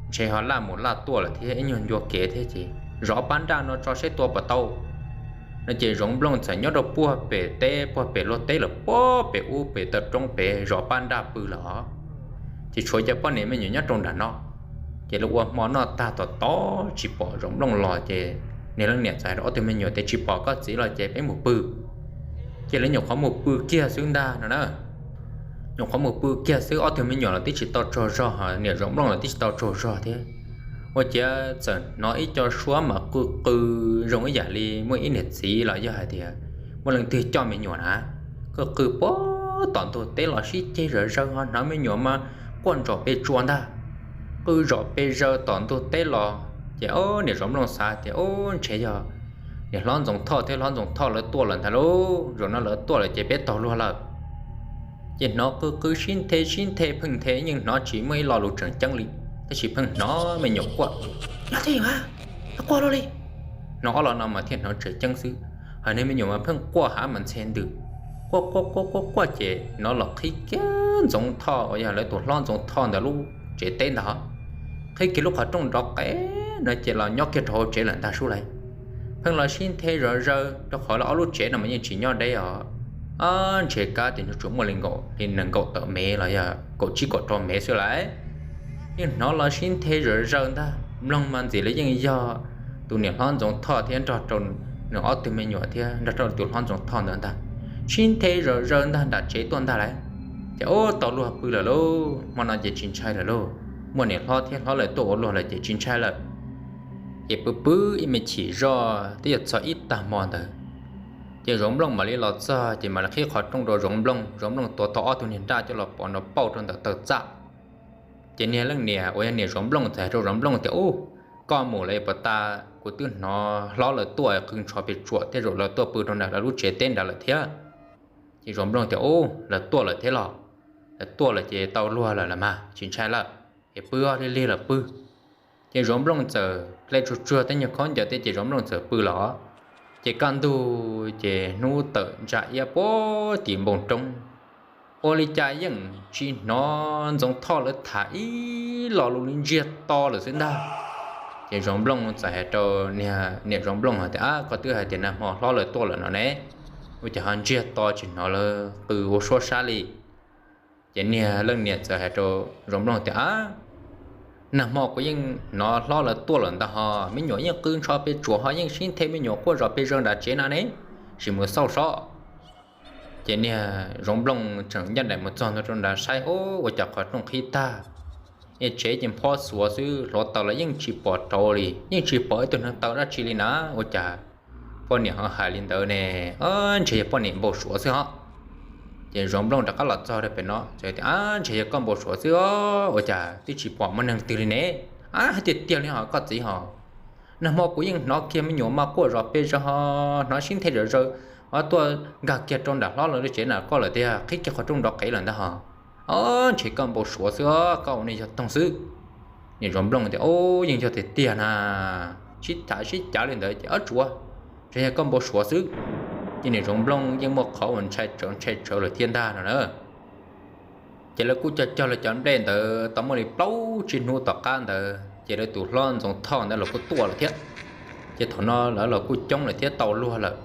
ntshe ho laj mus laj tuaj lawm thiab ib nyuag ncua kev thiab ces zov pab nraj no tso seb tua puas tau. No ces Zoov Nplooj txawm nyob rau puag pem teb puag pem luag teb lawm puag pem ub pem taw roob pem zov pab nraj pw lawm. Ces tshuav cov poj niam me nyuam nyob rau nram no. Ces lawv ua hmo noj tag tom tod tsis pom Zoov Nplooj los ces niag leej niam txawm hais rau ob tug me nyuam tias, Tsis pom koj txiv los ces peb mus pw. Ces lawv nyuam qhuav mus pw kiag xwb ntag no na. Nyuam qhuav mus pw kiag xwb, ob tug me nyuam los twb tsis tau tsaug zog, niam Zoov Nplooj los twb tsis tau tsaug zog thiab. Ua ciav txawm hnov ib co suab mas qw qw zoo ib yam li muaj ib niag txiv los yog hais tias muaj leej twg coj me nyuam na, qw qw puag tom ntug teb los sib ceg zom zaws, ho hnov me nyuam mas quaj ntsom pes tsuas ntag. Qw zom pes zaws tom ntug teb los ces niam Zoov Nplooj xav tias, Ub, ntshe yog niam hlob Ntxoov Thoj thiab hlob Ntxoov Thoj lawv tuaj lawm ntag lauj, zaum no lawv tuaj lawm ces peb taug luag lawm. Ces hnov qw qw sib nthe sib nthe pheej nthe, yeej hnov tsis muaj ib lo lus tseem ceeb li, tab sis pheej hnov me nyuam quaj, Yog thiab, quaj luaj li. Hnov ob lo no mas thiaj hnov tseem ceeb xwb. Hos niag me nyuam mas pheej quaj hav mas ntxhe ntws, quaj quaj quaj quaj quaj ces hnov los qhib kiag Ntxoov Thoj uas yog lawv tus hlob Ntxoov Thoj ntawd lub tsev teb ntag. Qhib kiag lub qhov rooj nrov qev no ces los nyob kiag rau hauv tsev lawm ntag sub lauj. Pheej los sib nthe zom zaws rau qhov lawv ob lub tsev no mas yeej tsis nyob deb os. Ob ntshe kab tias nws tsuas muaj li nkaum li nees nkaum tawm mev los yog kaum tsib kaum rau mev xwb lauj. Yeej hnov los sib nthe zom zaws ntag, mloog mas ntxim li yeej yog tus niam hlob Ntxoov Thoj thiab nrog rau nws ob tug me nyuam thiab nrog rau tus hlob Ntxoov Thoj ntawd ntag. Sib nthe zom zaws ntag nram tsev tuaj ntag lauj. Ces ub, tau luag pw lawm lauj, hmo no ces tsis ntshai lawm lauj, muaj niam hlob thiab hlob lawv tuaj ua luag lawm ces tsis ntshai lawm. Ces pw pw ib me chim zoj twb yuav txog ib tag hmo ntawd, ces Zoov Nplooj mam li los txog ces mam li qhib qhov rooj rau Zoov Nplooj. Zoov Nplooj tuav tau ob tug niag nraj coj los pov nrov pauj rau ntawm taw txaj. Ces niag leej niam uas yog niam Zoov Nplooj txawm hais rau Zoov Nplooj tias, Ub, koj mus lawm puas tas? Kuv twb hnov hlob lawv tuaj qw ntsho pes tsuam thiab, zaum lawv tuaj pw rau ntawm lawv lub tsev teb nrad lawm thiab. Ces Zoov Nplooj tias, Ub, lawv tuaj lawm thiab los? Lawv tuaj lawm ces tau luag lawm los mas tsis ntshai lawm, es pw lig lig los pw. Ces Zoov Nplooj txawm hle tsuag tsuag tej nyuag khaub ncaws tej ces Zoov Nplooj txawm pw los. Ces kaj ntug ces hnub tawm ntsa iab puag tim npoo roob, ua li cas yeej tsis hnov Ntxoov Thoj lawv tham ib lo lus li, ntsiag to lawm xwb ntag. Ces Zoov Nplooj txawm hais rau niam Zoov Nplooj hais tias, Ab, koj twb hais tias nag hmo hlob lawv tuaj lawm no ne, ua cas ho ntsiag to tsis hnov lawv qw ua suab sab li? Ces niag leej niam txawm hais rau Zoov Nplooj tias, Ab, nag hmo kuv yeej hnov hlob lawv tuaj lawm ntag hos, me nyuam yeej qw ntsho pes tsuam ho yeej sib nthe me nyuam quaj zom pes zaws nram tsev na ne, sim mus xauj sob. Ces niag Zoov Nplooj tseem ncaj nraim mus txog ntua rau nrad saib, ub, ua cas qhov rooj qhib tag, es tsev ces phob xuav xwb, hluav taws los yeej tsis pom rauv li, yeej tsis pom ib tug neeg taw dab tsi li na. Ua cas poj niam ho hais li ntawd ne? Ntshe yog poj niam npau suav xwb hos. Ces Zoov Nplooj rov qab los txog rau pem no, Ab, ntshe yog koj npau suav xwb os, ua cas twb tsis pom muaj neeg twg li ne? Ab, tiag tiag li hos koj txiv hos, nag hmo kuv yeej hnov kiag me nyuam mas quaj zom pes zaws ho hnov sib nthe zom zaws, ho tuaj nkag kiag rau nram hlob lawv lub tsev na koj lawm tiag, qhib kiag qhov rooj nrov qev lawm ntag hos. Ob, ntshe koj npau suav xwb os, koj ua neej yog toog xwb. Niam Zoov Nplooj tias, Ub, yeej yog tiag tiag na. Sib tham sib cav li ntawd ces ob tsuav, Ntshe yog koj npau suav xwb. Ces niam Zoov Nplooj yeej muaj qhov uas ntshai tsawv ntshai tsawv lawm thiab ntag no na. Ces lawv kuj cog cog lawv cov nplej ntawd tau muaj li plaub tsib hnub tom qab ntawd ces lawv tus hlob Ntxoov Thoj ntawd los kuj tuaj lawm thiab. Ces thaum no lawv los kuj coob lawm thiab tau luag lawm.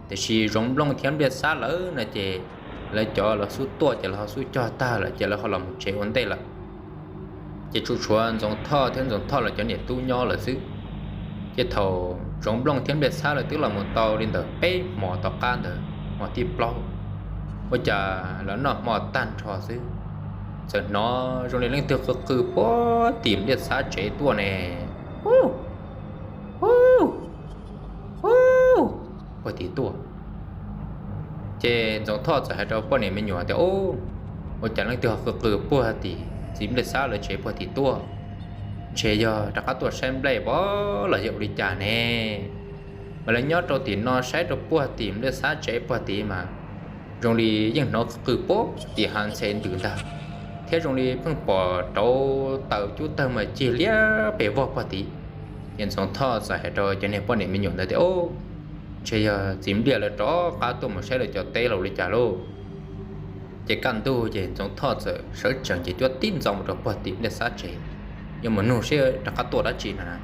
Tiam sis Zoov Nplooj thiab Npliaj Xab lawv no ces lawv cov los xub tuaj ces lawv ho xub cog tag lawm ces lawv ho los mus tsev ua ntej lawm. Ces tsuas tshuav Ntxoov Thoj thiab Ntxoov Thoj lawv cov niam tub nyob lawm xwb. Ces thaum Zoov Nplooj thiab Npliaj Xab lawv twb los mus tau li ntawm peb hmo tom qab ntawd, hmo thib plaub, ua cas lawv noj hmo tag nrho xwb, txawm hnov zoo li leej twg qw qw puag tim Npliaj Xab tsev tuaj ne. Ub, ub, ub, puag tim tuaj. Ces Ntxoov Thoj txawm hais rau poj niam me nyuam tias, Ub, ua cas leej twg ho qw qw puag tim txiv Npliaj Xab lawv tsev puag tim tuaj? Ntshe yog rov qab tuaj saib nplej pov los yog ua li cas ne? Mas lawv nyob rau tim no saib rau puag tim Npliaj Xab tsev puag tid mas zoo li yeej hnov qw puag tim hav ntxhe ntws ntag, thiab zoo li pheej pom rauv taws cub tawg mas cig liab pes vog puag tid. Ces Ntxoov Thoj txawm hais rau cov niag poj niam me nyuam ntawd tias, Ub, ntshe yog txiv Npliaj lawv rov qab tuaj mus saib lawv cov teb los li cas lauj. Ces kaj ntug ces Ntxoov Thoj txawm sawv tsees ces cuab tib ntxov mus rau puag tim Npliaj Xab tsev, yuav mus nug seb rov qab tuaj dab tsi no na.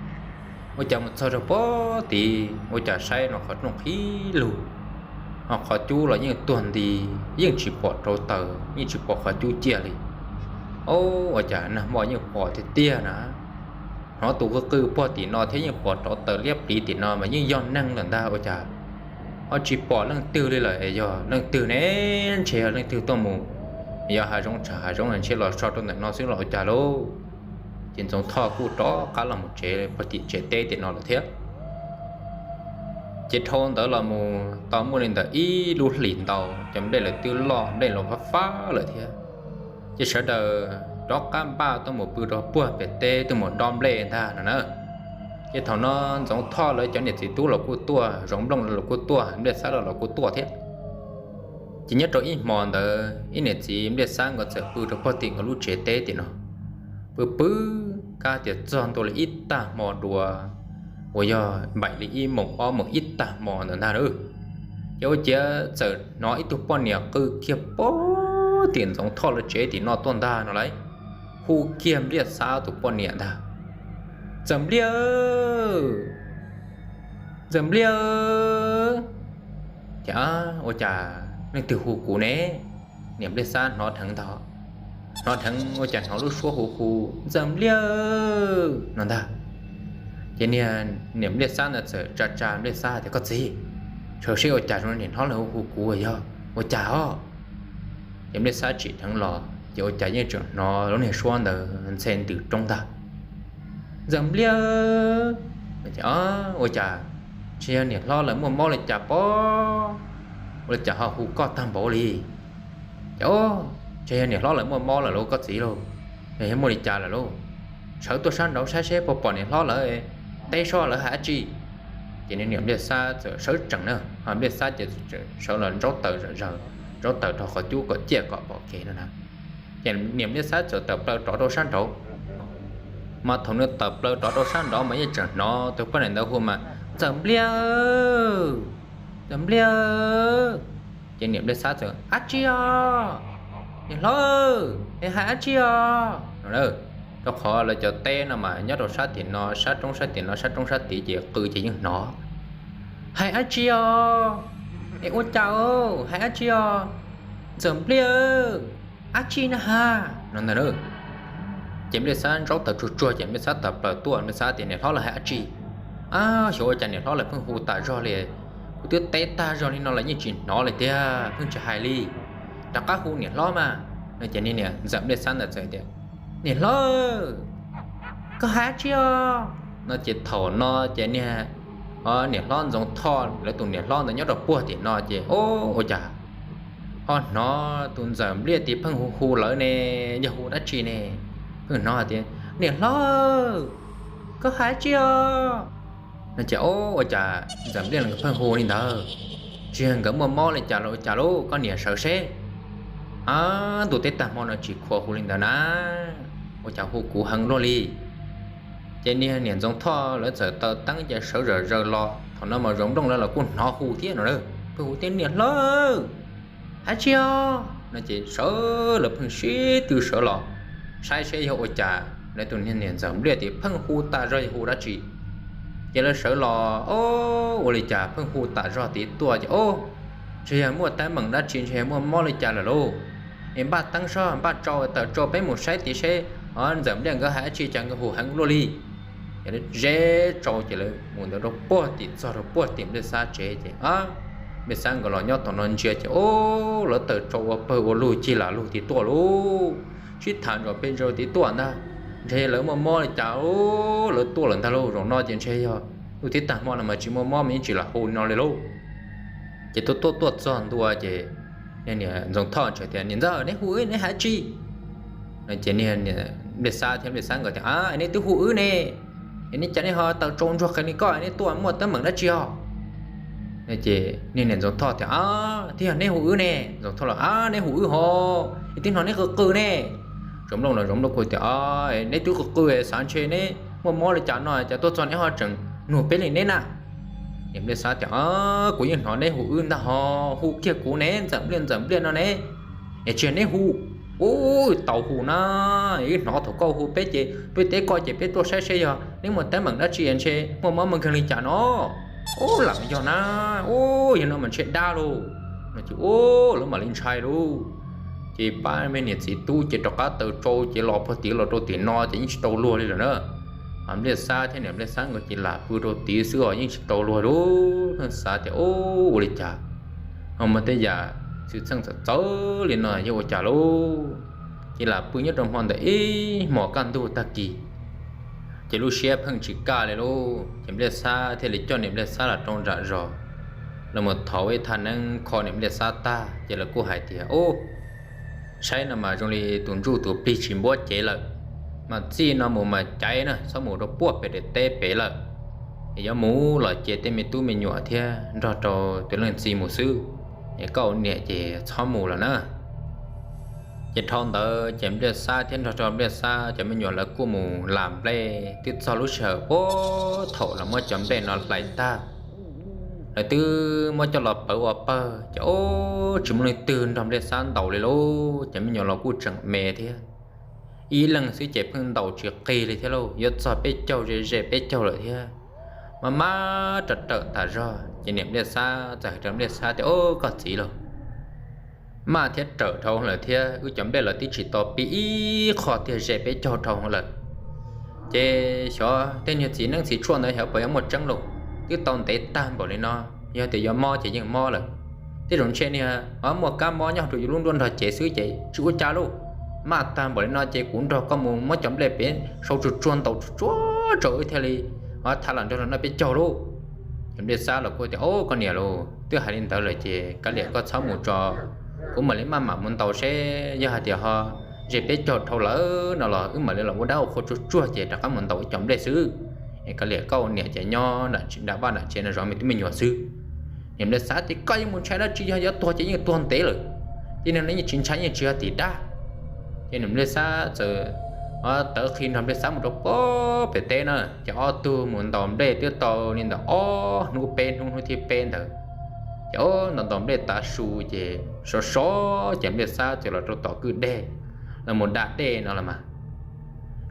Ua cas mus txog rau puag tid ua cas saib no qhov rooj qhib lug, ho qhov cub los yeej tuag nti, yeej tsis pom rauv taws yeej tsis pom qhov cub ciaj li. Ub, ua cas nag hmo yeej pom tiag tiag na. hnov tus qw qw puag tim no thiab yeej pom rov taws liab pliv tim no mas yeej yog neeg lawm ntag. Ua cas ho tsis pom leej twg li lawm? Yog leej twg ne? Ntshe yog leej twg tuaj mus, yog hav zoov tsham hav zoov ntshe los so rau ntawm no xwb los ua cas lauj? Ces Ntxoov Thoj kuj rov qab los mus tsev puag tim tsev teb tim no lawm thiab. Ces dhau ntawd los mus tau muaj li ntawm ib lub hlis ntau, cov nplej lawv twb loj, nplej los fab fab lawm thiab. Ces sawv daws rov qab npaj tuaj mus pw rau puag pem teb, tuaj mus dob nplej ntag no na. Ces thaum no Ntxoov Thoj lawv cov niam txiv tub los kuj tuaj, Zoov Nplooj los kuj tuaj, Npliaj Xab los los kuj tuaj thiab. Ces nyob rau ib hmo ntawd ib niam txiv Npliaj Xab nkawd txawm pw rau puag tim nkawd lub tsev teb tim no, pw pw kab tias txog ntua li ib tag hmo dua, uas yog npaum li ib moos ob moos ib tag hmo ntawd ntag lauj. Ces ua ciav txawm hnov ib tug poj niam qw kiag puag tim Ntxoov Thoj lawv tsev tim no tuaj ntag no lauj, hu kiag Npliaj Xab tus poj niam ntag: Ntxawm Npliaj, Ntxawm Npliaj. Ces ua cas leej twg hu kuv ne? Niam Npliaj Xab hnov dheev ntag, hnov dheev ua cas hnov lub suab hu hu Ntxawm Npliaj no ntag. Ces niag niam Npliaj Xab ntawd txawm tsa tsa Npliaj Xab tias: Koj txiv, sawv seb ua cas zoo niam hlob lawv hu hu kuv, yog ua cas os? Ces Npliaj Xab tsim dheev los ces ua cas yeej tseem hnov lub niag suab ntawd ntxhe ntws roob ntag: Ntxawm Npliaj. Ua cas ntshe yog niam hlob lawv muaj mob li cas pob, ua li cas ho hu koj tag npaum li? Ces ntshe yog niam hlob lawv muaj mob lawm lauj koj txiv lauj, yog muaj li cas lawm lauj? Sawv tuaj sab nraud saib seb puas pom niam hlob lawv, teb seb lawv hais dab tsi. Ces niam Npliaj Xab txawm sawv tsees na, Npliaj Xab ces sawv los ntsaub taws zom zaws, ntsaub taws rau qhov cub kom ciaj kom pom kev no na. Ces niam Npliaj Xab txawm tawm plaws rov rau sab nraud. Mas thaum nws tawm plaws rov rau sab nraud mas yeej tseem hnov tus poj niam ntawd hu mas: Ntxawm Npliaj, Ntxawm Npliaj. Ces niam Npliaj Xab txawm: Dab tsi os? Niam hlob, es hais dab tsi os? Rau qhov lawv cov teb no mas nyob rau sab tim no sab roob sab tim no sab roob sab tid ces qw ces yeej hnov. Hais dab tsi os? Es ua cas, hais dab tsi os? Ntxawm Npliaj, dab tsi na has no ntag. Ces Npliaj Xab ntsaub taws tsuag tsuag ces Npliaj Xab tawm plaws tuaj, Npliaj Xab tias: Niam hlob lawv hais dab tsi? Ab, xyov ua cas niam hlob lawv pheej hu tas zog li, kuv twb teb tag zog li no lawv yeej tsis hnov li tiag, pheej tsis hais li. Rov qab hu niam hlob mas. No ces niag niam Ntxawm Npliaj Xab ntawd txawm tias: Niam hlob, koj hais dab tsi os? No ces thaum no ces niag niam hlob Ntxoov Thoj lawv tus niam hlob ntawd nyob rau puag tim no ces ua cas ho hnov tus Ntxawm Npliaj tid pheej hu hu lawv ne, yog hu dab tsi ne? Pheej hnov hais tias: Niam hlob, koj hais dab tsi os? No ces ua cas Ntxawm Npliaj nkawd pheej hu li ntawd, tsis yog nkawd muaj mob li cas los ua cas lauj, koj niam sawv seb. Ab, ntuj teb tag hmo no tsis khuav hu li ntawd na, ua cas hu kuv heev luaj li. Ces niag niam Ntxoov Thoj lawv txawm taws teeb ces sawv zom zaws los, thaum no mas Zoov Nplooj lawv los kuj hnov hu thiab no, pheej hu tias: Niam hlob, hais dab tsi os? No ces sawv, lawv pheej sib tw sawv los saib seb yog ua cas lawv tus niam Ntxawm Npliaj tid pheej hu tas zog yog hu dab tsi. Ces lawv sawv los, o, ua li cas pheej hu tas zog tid tuaj ces, o, ntshe yog muaj teeb meem dab tsi, ntshe yog muaj mob li cas lawm lauj. Es npaj teeb soj npaj tsau taws tsau peb mus saib tid seb Ntxawm Npliaj nkawd hais dab tsi cas nkawd hu heev luaj li. Ces lawv ze tsau ces lawv mus ntawd rau puag tim, txog rau puag tim Npliaj Xab tsev ces Npliaj Xab nkawd los nyob tom no ntsia ces, o, lawv taws tsau ua pawg ua lug cig lam lug tid tuaj lauj. Sib tham ntsoov pes ntsoov tid tuaj ntag, ntshe lawv muaj mob li cas, o, lawv tuaj lawm ntag lauj. Zaum no ces ntshe yog ntuj teb tag hmo no mas tsis muaj mob mas yeej tsis lam hu no li lauj. Ces tuaj tuaj tuaj txog ntua ces niam Ntxoov Thoj tseem tias: Niam ntxawm, neb hu wb neb hais dab tsi? Ces Npliaj Xab thiab Npliaj Xab nkawd tias: Neb twb hu wb ne, es neb cas neb ho taws tsau ntsuag qees li koj, neb tuaj muaj teeb meem dab tsi os? Ces niam Ntxoov Thoj tias: Twb yog neb hu wb ne. Ntxoov Thoj los: Neb hu wb ho, es twb hnov neb qw qw ne. Zoov Nplooj los Zoov Nplooj kuj tias: Neb twb qw qw, xav ntshe neb muaj mob li cas no cas tuaj txog neb ho tseem nug peb li neb na. Niam Npliaj Xab tias: Kuv yeej hnov neb hu wb ntag ho, hu kiag kuv ne, Ntxawm Npliaj, Ntxawm Npliaj no ne, es tsis yog neb hu. Ub, tau hu na, wb hnov thaum koj hu peb ces peb teb koj ces peb tuaj saib seb yog neb muaj teeb meem dab tsi ntshe muaj mob muaj nkeeg li cas no. Ub, lam yog na, ub, yog no mas ntshe dab lauj. No ces ub, lawv mam li ntshai lauj. Ces pab me niam txiv tub ces rov qab taws tsau ces los puag tid los rau tim no ces yeej tsis tau luag li lawm na. Npliaj Xab thiab niam Npliaj Xab nkawd cia li lam pw rau tid xwb os, yeej tsis tau luag lub neej xav tias ub ua li cas ho muaj tej yam xwm txheej txawv txawv li no yog ua cas lauj. Cia li lam pw nyob rau hmo ntawd ib hmos kaj ntug tag kis, ces lub siab pheej tsis kaj li lauj. Ces Npliaj Xab thiaj li coj niam Npliaj Xab los rau nram zos, los mus thov ib thaj neeb kho niam Npliaj Xab tag ces lawv kuj hais tias ub, saib no mas zoo li tus ntsuj tus plig tsis npuab cev lawm, mas txij no mus mas caiv na, txhob mus rau puag pem daim teb pem lawm, es yuav mus los cia tej me tub me nyuam thiab nrog rau tus leej txiv mus xwb, es koj ua niam ces txhob mus lawm na. Ces dhau ntawd ces Npliaj Xab thiab nrog rau Npliaj Xab cov me nyuam lawv kuj mus lam nplej twb txog lub sij hawm puag thaum lawv muab cov nplej no hlais tag, lawv twb muab coj los pawv ua pawg ces ub tsis muaj leej twg nrog Npliaj Xab ntaus li lauj. Cov me nyuam los kuj tseem me thiab, ib leeg xwb ces pheej ntaus tsis qig li thiab lauj, yuav txog peb caug ze ze peb caug lawm thiab, maj maj rawm rawm tas zog. Ces niam Npliaj Xab txawm hais rau Npliaj Xab tias ub koj txiv lauj, maj thiab rawm dhau lawm thiab wb cov nplej los twb tsis tau pib ib qho tiag ze peb caug dhau lawm, ces xyov tej niag txiv neeb txiv tshuaj ntawd xyov puas yuav muaj tseeb lauj, twb tau ntev tag npaum li no, yog tias yuav mob ces yeej mob lawm. Tej zaum ntshe niag muaj kab mob nyob rau yus lub nruab nrog cev xwb ces tsis ua cas lauj. Maj tag npaum li no ces kuv nrog koj mus muab cov nplej pem sau tsuag tsuag ntaus tsuag tsuag rau wb thiaj li ho tham los nrog los noj peb caug lauj. Ces Npliaj Xab los kuj tias ub koj niam lauj, twb hais li ntawd lawm ces kav liam koj txhob mus tso, kuv mam li maj mam mus ntaus seb yog hais tias ho ze peb caug dhau lawm no los wb mam li los ua dab ua qhua tsuag tsuag ces rov qab mus ntaus wb cov nplej xwb. Es kav liam koj ua niam ces nyob nram vaj nram tsev no zov me tub me nyuam xwb. Niam Npliaj Xab tias koj yeej mus ntshai dab tsi, yog yuav tuag ces yeej tuag ntev lawm, ces niag no yeej tsis ntshai yeej tsis yog tim dab. Ces niam Npliaj Xab txawm tawv qhi nrog Npliaj Xab mus rau puag pem teb na, ces ob tug mus ntaus nplej twb tau li ntawm ob hnub peb hnub, hnub thib peb ntawd, ces ntaus ntaus nplej tav su ces sov sov ces Npliaj Xab txawm los rau tom kwj dej los mus da dej no los mas.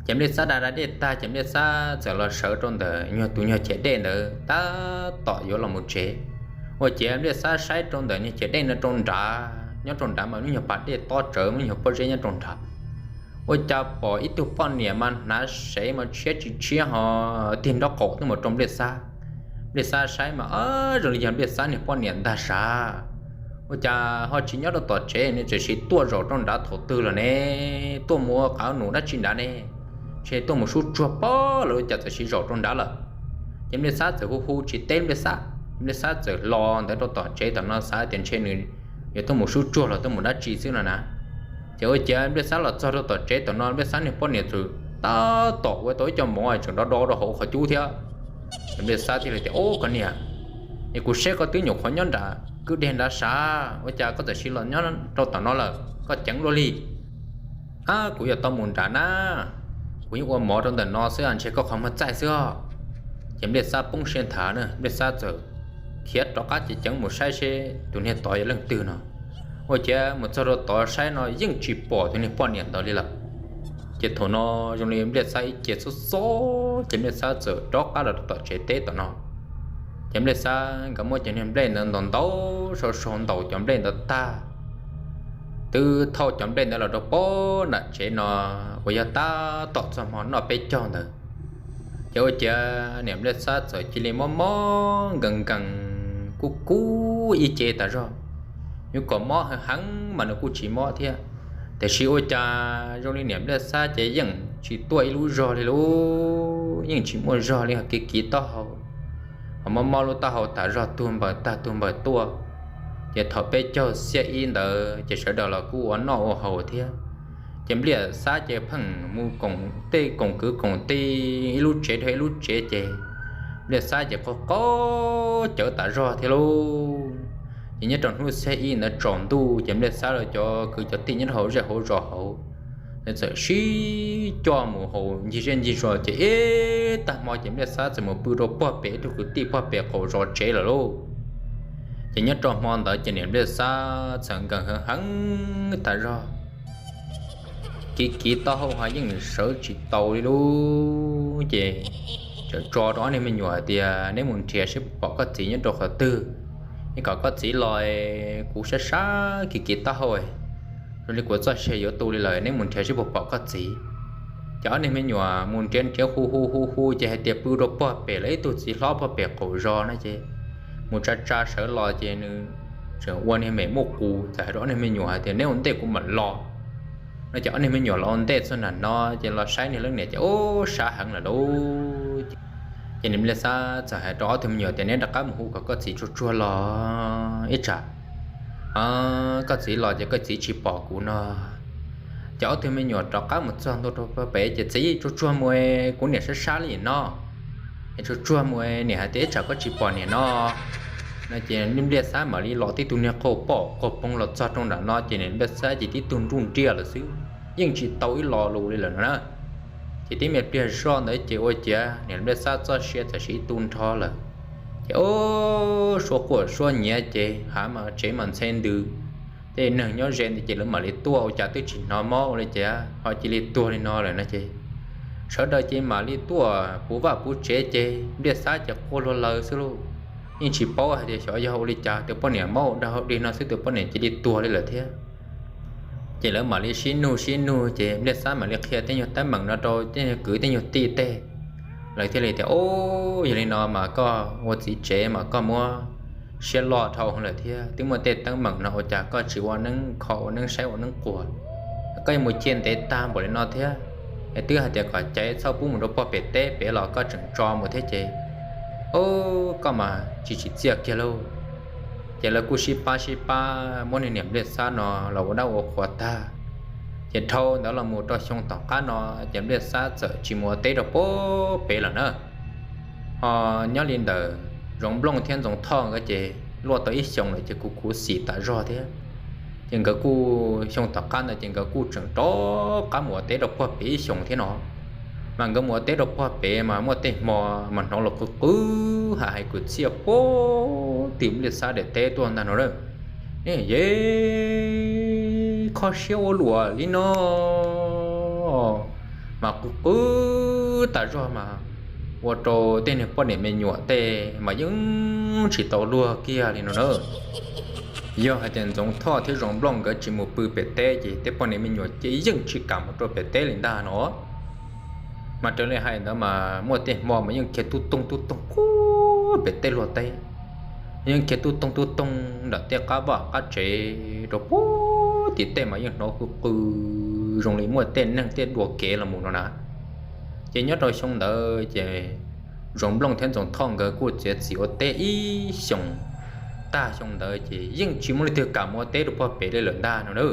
Ces Npliaj Xab da da dej tag ces Npliaj Xab txawm los sawv rau ntawm nyuag tus nyuag chav dej ntawd tab tom yuav los mus tsev. Ua ciav Npliaj Xab saib rau ntawm nyuag chav dej no rau nrad, nyob rau nrad mas lub nyuag pas dej tob tsawv, lub nyuag pob zeb nyob rau nrad. Ua cas pom ib tug poj niam mas hnav sev mas tshiab tsis tshiab ho tig nraub qaum tuaj mus rau Npliaj Xab. Npliaj Xab saib mas zoo li yog Npliaj Xab niag poj niam ntag sav. Ua cas ho tsis nyob rau tom tsev ne, txawm sis tuaj zaum rau nrad thaum twg lawm ne? Tuaj mus ua qav num dab tsi nrad ne? Ntshe tuaj mus sub tsuag pob lawm ua cas txawm sis zaum rau nrad lawm. Ces Npliaj Xab txawm hu hu tsis teb Npliaj Xab, Npliaj Xab txawm los ntawd rau tom tsev tom no xav tias ntshe nws yuav tuaj mus sub tsuag los tuaj mus dab tsi xwb no na. Ces ua ciav Npliaj Xab los txog rau tom tsev tom no Npliaj Xab niag poj niam txawm tab tom ua tau ib co mov tseem do do rau hauv qhov cub thiab. Ces Npliaj Xab thiaj li tias ub koj niam, es kuv saib koj twb nyuam qhuav nyob nram kwj dej nrad sav, ua cas koj txawm sis los nyob rau tom no lawm, koj ceev luaj li. Ab kuv yuav tau mus nrad na, kuv yeej ua mov rau ntawm no xwb ntshe koj qhov muag txaij xwb os. Ces Npliaj Xab poob siab nthav na, Npliaj Xab txawm khiav rov qab ceev ceev mus saib seb tus niag tod yog leej twg no. Ua ciav mus txog rau tod saib no yeej tsis pom tus niag poj niam ntawd li lawm. Ces thaum no zoo li Npliaj Xab ib ce xob xob ces Npliaj Xab txawm rov qab los rau tom tsev teb tom no. Ces Npliaj Xab nkawd muab cov niag nplej ntawd ntaus ntaus sau sau ntaus cov nplej ntawd tag, twb thauj cov nplej ntawd los rau puag nram tsev no uas yog tab tom txog hmo noj peb caug ntawd. Ces ua ciav niam Npliaj Xab txawm cia li mob mob nkees nkees kub kub ib ce tas zog. Yuav kom mob heev heev mas nws kuj tsis mob thiab, tiam sis ua cas zoo li niam Npliaj Xab ces yeej tsis tuaj ib lub zog li lauj, yeej tsis muaj zog li, ho kiv kiv taub hau, ho mob mob lub taub hau tas zog tuag npaws tag tuag npaws tuaj. Ces thaum peb caug xiab ib ntawd ces sawv daws los kuj ua noj ua haus thiab. Ces Npliaj Xab ces pheej mus koom tej koom kwv koom tij, ib lub tsev dhau ib lub tsev ces Npliaj Xab ces qaug qaug cawv tas zog thiab lauj. Ces nyob rau hnub xiab ib ntawd tsaus ntuj ces Npliaj Xab lawv cov kwv cov tij nyob rau hauv zej hauv zos hauv, lawv txawm sib coj mus haus ncig zej ncig zos ces ib tag hmo ces Npliaj Xab txawm mus pw rau puag pem ib tug kwv tij puag pem qaum zos tsev lawm lauj. Ces nyob rau hmo ntawd ces niam Npliaj Xab txawm nkees heev heev tas zog, kiv kiv taub hau ho yeej sawv tsis tau li lauj. Ces txawm tso rau ob niag me nyuam hais tias neb mus nrhiav seb puas pom koj txiv nyob rau qhov twg, es kom koj txiv los, kuv sab sab kiv kiv taub hau, zoo li kuv txoj sia yuav tu li lawm, neb mus nrhiav seb puas pom koj txiv. Ces ob niag me nyuam mus nrhiav nrhiav hu hu hu hu ces hais tias pw rau puag pem lawv ib tug txiv hlob puag pem qaum zos no ces mus tsa tsa sawv los ces nws tseem ua niag mem muaj qus txawm hais rau ob niag me nyuam hais tias neb ua ntej kuv mam los no ces ob niag me nyuam los ua ntej txog nram no ces los saib niag leej niam ces ub sab heev lawm lauj. Ces niam Npliaj Xab txawm hais rau ob tug me nyuam tias neb rov qab mus hu kom koj txiv tsuag tsuag los ib tsam koj txiv los ces koj txiv tsis pom kuv no. Ces ob tug me nyuam rov qab mus txog ntua rau pem ces txiv tsuag tsuag mus, kuv niam sab sab li no. Es tsuag tsuag mus niam hais tias ib tsam koj tsis pom niam no no ces Npliaj Xab mam li los tib tug niag qau pom qaug poob los txog rau nram no ces niam Npliaj Xab ces tib tug nruj nriaj lawm xwb, yeej tsis tau ib lo lus li lawm no na. Ces tib me pliag zoj ntawd ces ua ciav niam Npliaj Xab txoj sia txawm siv tu nrho lawm. Ces ub suab quaj suab nyiav ces hav mas tsev mas ntxhe ntws, tej neeg nyob ze ntawd ces lawv mam li tuaj ua cas twb tsis hnov mob ua li cas ho cia li tuag li no lawm no ces sawv daws ces mam li tuaj puv vaj puv tsev ces Npliaj Xab ces quaj luag laws xwb lauj. Yeej tsis paub hais tias xyov yog ua li cas tus poj niam mob ua dog ua dig no xwb tus poj niam cia li tuag li lawm thiab. Ces lawv mam li sib nug sib nug ces Npliaj Xab mam li qhia tej nyuag teeb meem no rau tej nyuag kwv tej nyuag tij tej. Lawv thiaj li tias ub yog li no mas koj ua txiv tsev mas koj muab siab loj dhau lawm thiab twb muaj tej teeb meem no ua cas koj tsis ua neeb kho ua neeb saib ua neeb quas, koj yuav mus ciaj ntev tag npaum li no thiab. Es twb hais tias kom caiv txhob pub mus rau puag pem teb pem los koj tseem tso mus thiab ces ub koj mas tsis tsim txiaj kiag lauj. Ces lawv kuj sib pab sib pab muab niag niam Npliaj Xab no los ua dab ua qhuas tag. Ces dhau ntawd los mus rau xyoo tom qab no ces Npliaj Xab txawm tsis mus ua teb rau puag pem lawm na. Ho nyob li ntawm Zoov Nplooj thiab Ntxoov Thoj nkawd ces luaj tau ib xyoos lawm ces kuj khuv xim tas zog thiab. Ces nkawd kuj xyoo tom qab ntawd ces nkawd kuj tseem rov qab mus ua teb rau puag pem ib xyoos thiab no. Mas nkawd mus ua teb rau puag pem mas muaj tej hmo mas hnov los qw qw ha hais kwv txhiaj puag tim Npliaj Xab daim teb tuaj ntag no na. Yeej kho siab ua luam li no mas qw qw tas zog mas ua rau tej niag poj niam me nyuam tej mas yeej tsis tau luag kiag li no na. Yog hais tias Ntxoov Thoj thiab Zoov Nplooj nkawd tsis mus pw pem teb ces tej poj niam me nyuam ces yeej tsis kam mus rau pem teb li ntag no. Mas raws li hais ntawd mas muaj tej hmo mas yeej khiav tub toog tub toog qub pem tej luag teb, yeej khiav tub toog tub toog nram tej qab vaj qab tsev rau puag tim tej mas yeej hnov qw qw zoo li muaj tej neeg tej dua kev los mus no na. Ces nyob rau xyoo ntawd ces Zoov Nplooj thiab Ntxoov Thoj nkawd kuj txiav txim ua teb ib xyoos, tag xyoo ntawd ces yeej tsis muaj leej twg kam mus ua teb rau puag pem li lawm ntag no na.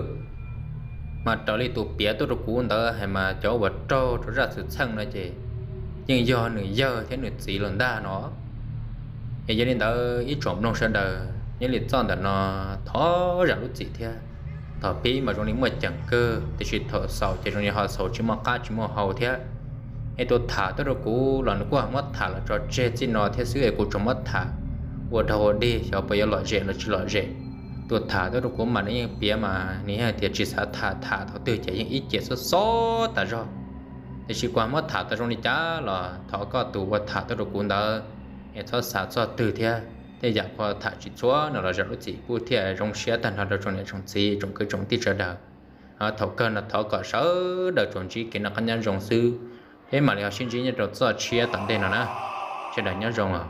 Mas raws li tus piav tuaj rau kuv ntawd hais mas cov uas raug rau zaj xwm txheej no ces yeej yog nws yawg thiab nws txiv los ntag no. Es yog li ntawd ib tsoom mloog sawv daws nyob li txoj ntawm no thov zam lub txim thiab. Thaum pib mas zoo li muaj ceem kawg tiam sis thaum xaus ces zoo li ho xaus tsis muaj qab tsis muaj hau thiab. Es tus tham tuaj rau kuv los nws kuj muab tham los tso tseg txij no thiab xwb es kuv tsuas muab tham ua dog ua dig xyov puas yuav lom zem los tsis lom zem. Tus tham tuaj rau kuv mas nws yeej piav mas nws yeej hais tias tsis xav tham, tham thaum twg ces yeej ib ce xob xob tas zog. Tiam sis kuv muab tham tau zoo li cas los thov koj tus uas tham tuaj rau kuv ntawd es txhob xav txog twg thiab. Tej yam kuv tham tsis txhua no los zam lub txim pub thiaj zoo siab tag nrho rau tsoom niam tsoom txiv tsoom kwv tsoom tij sawv daws. Thaum kawg no thov kom sawv daws tsuas ntsib kev noj qab nyob zoo xwb. Peb mam li ho sib ntsib nyob rau txoj tshiab tom ntej no na. Sawv daws nyob zoo os.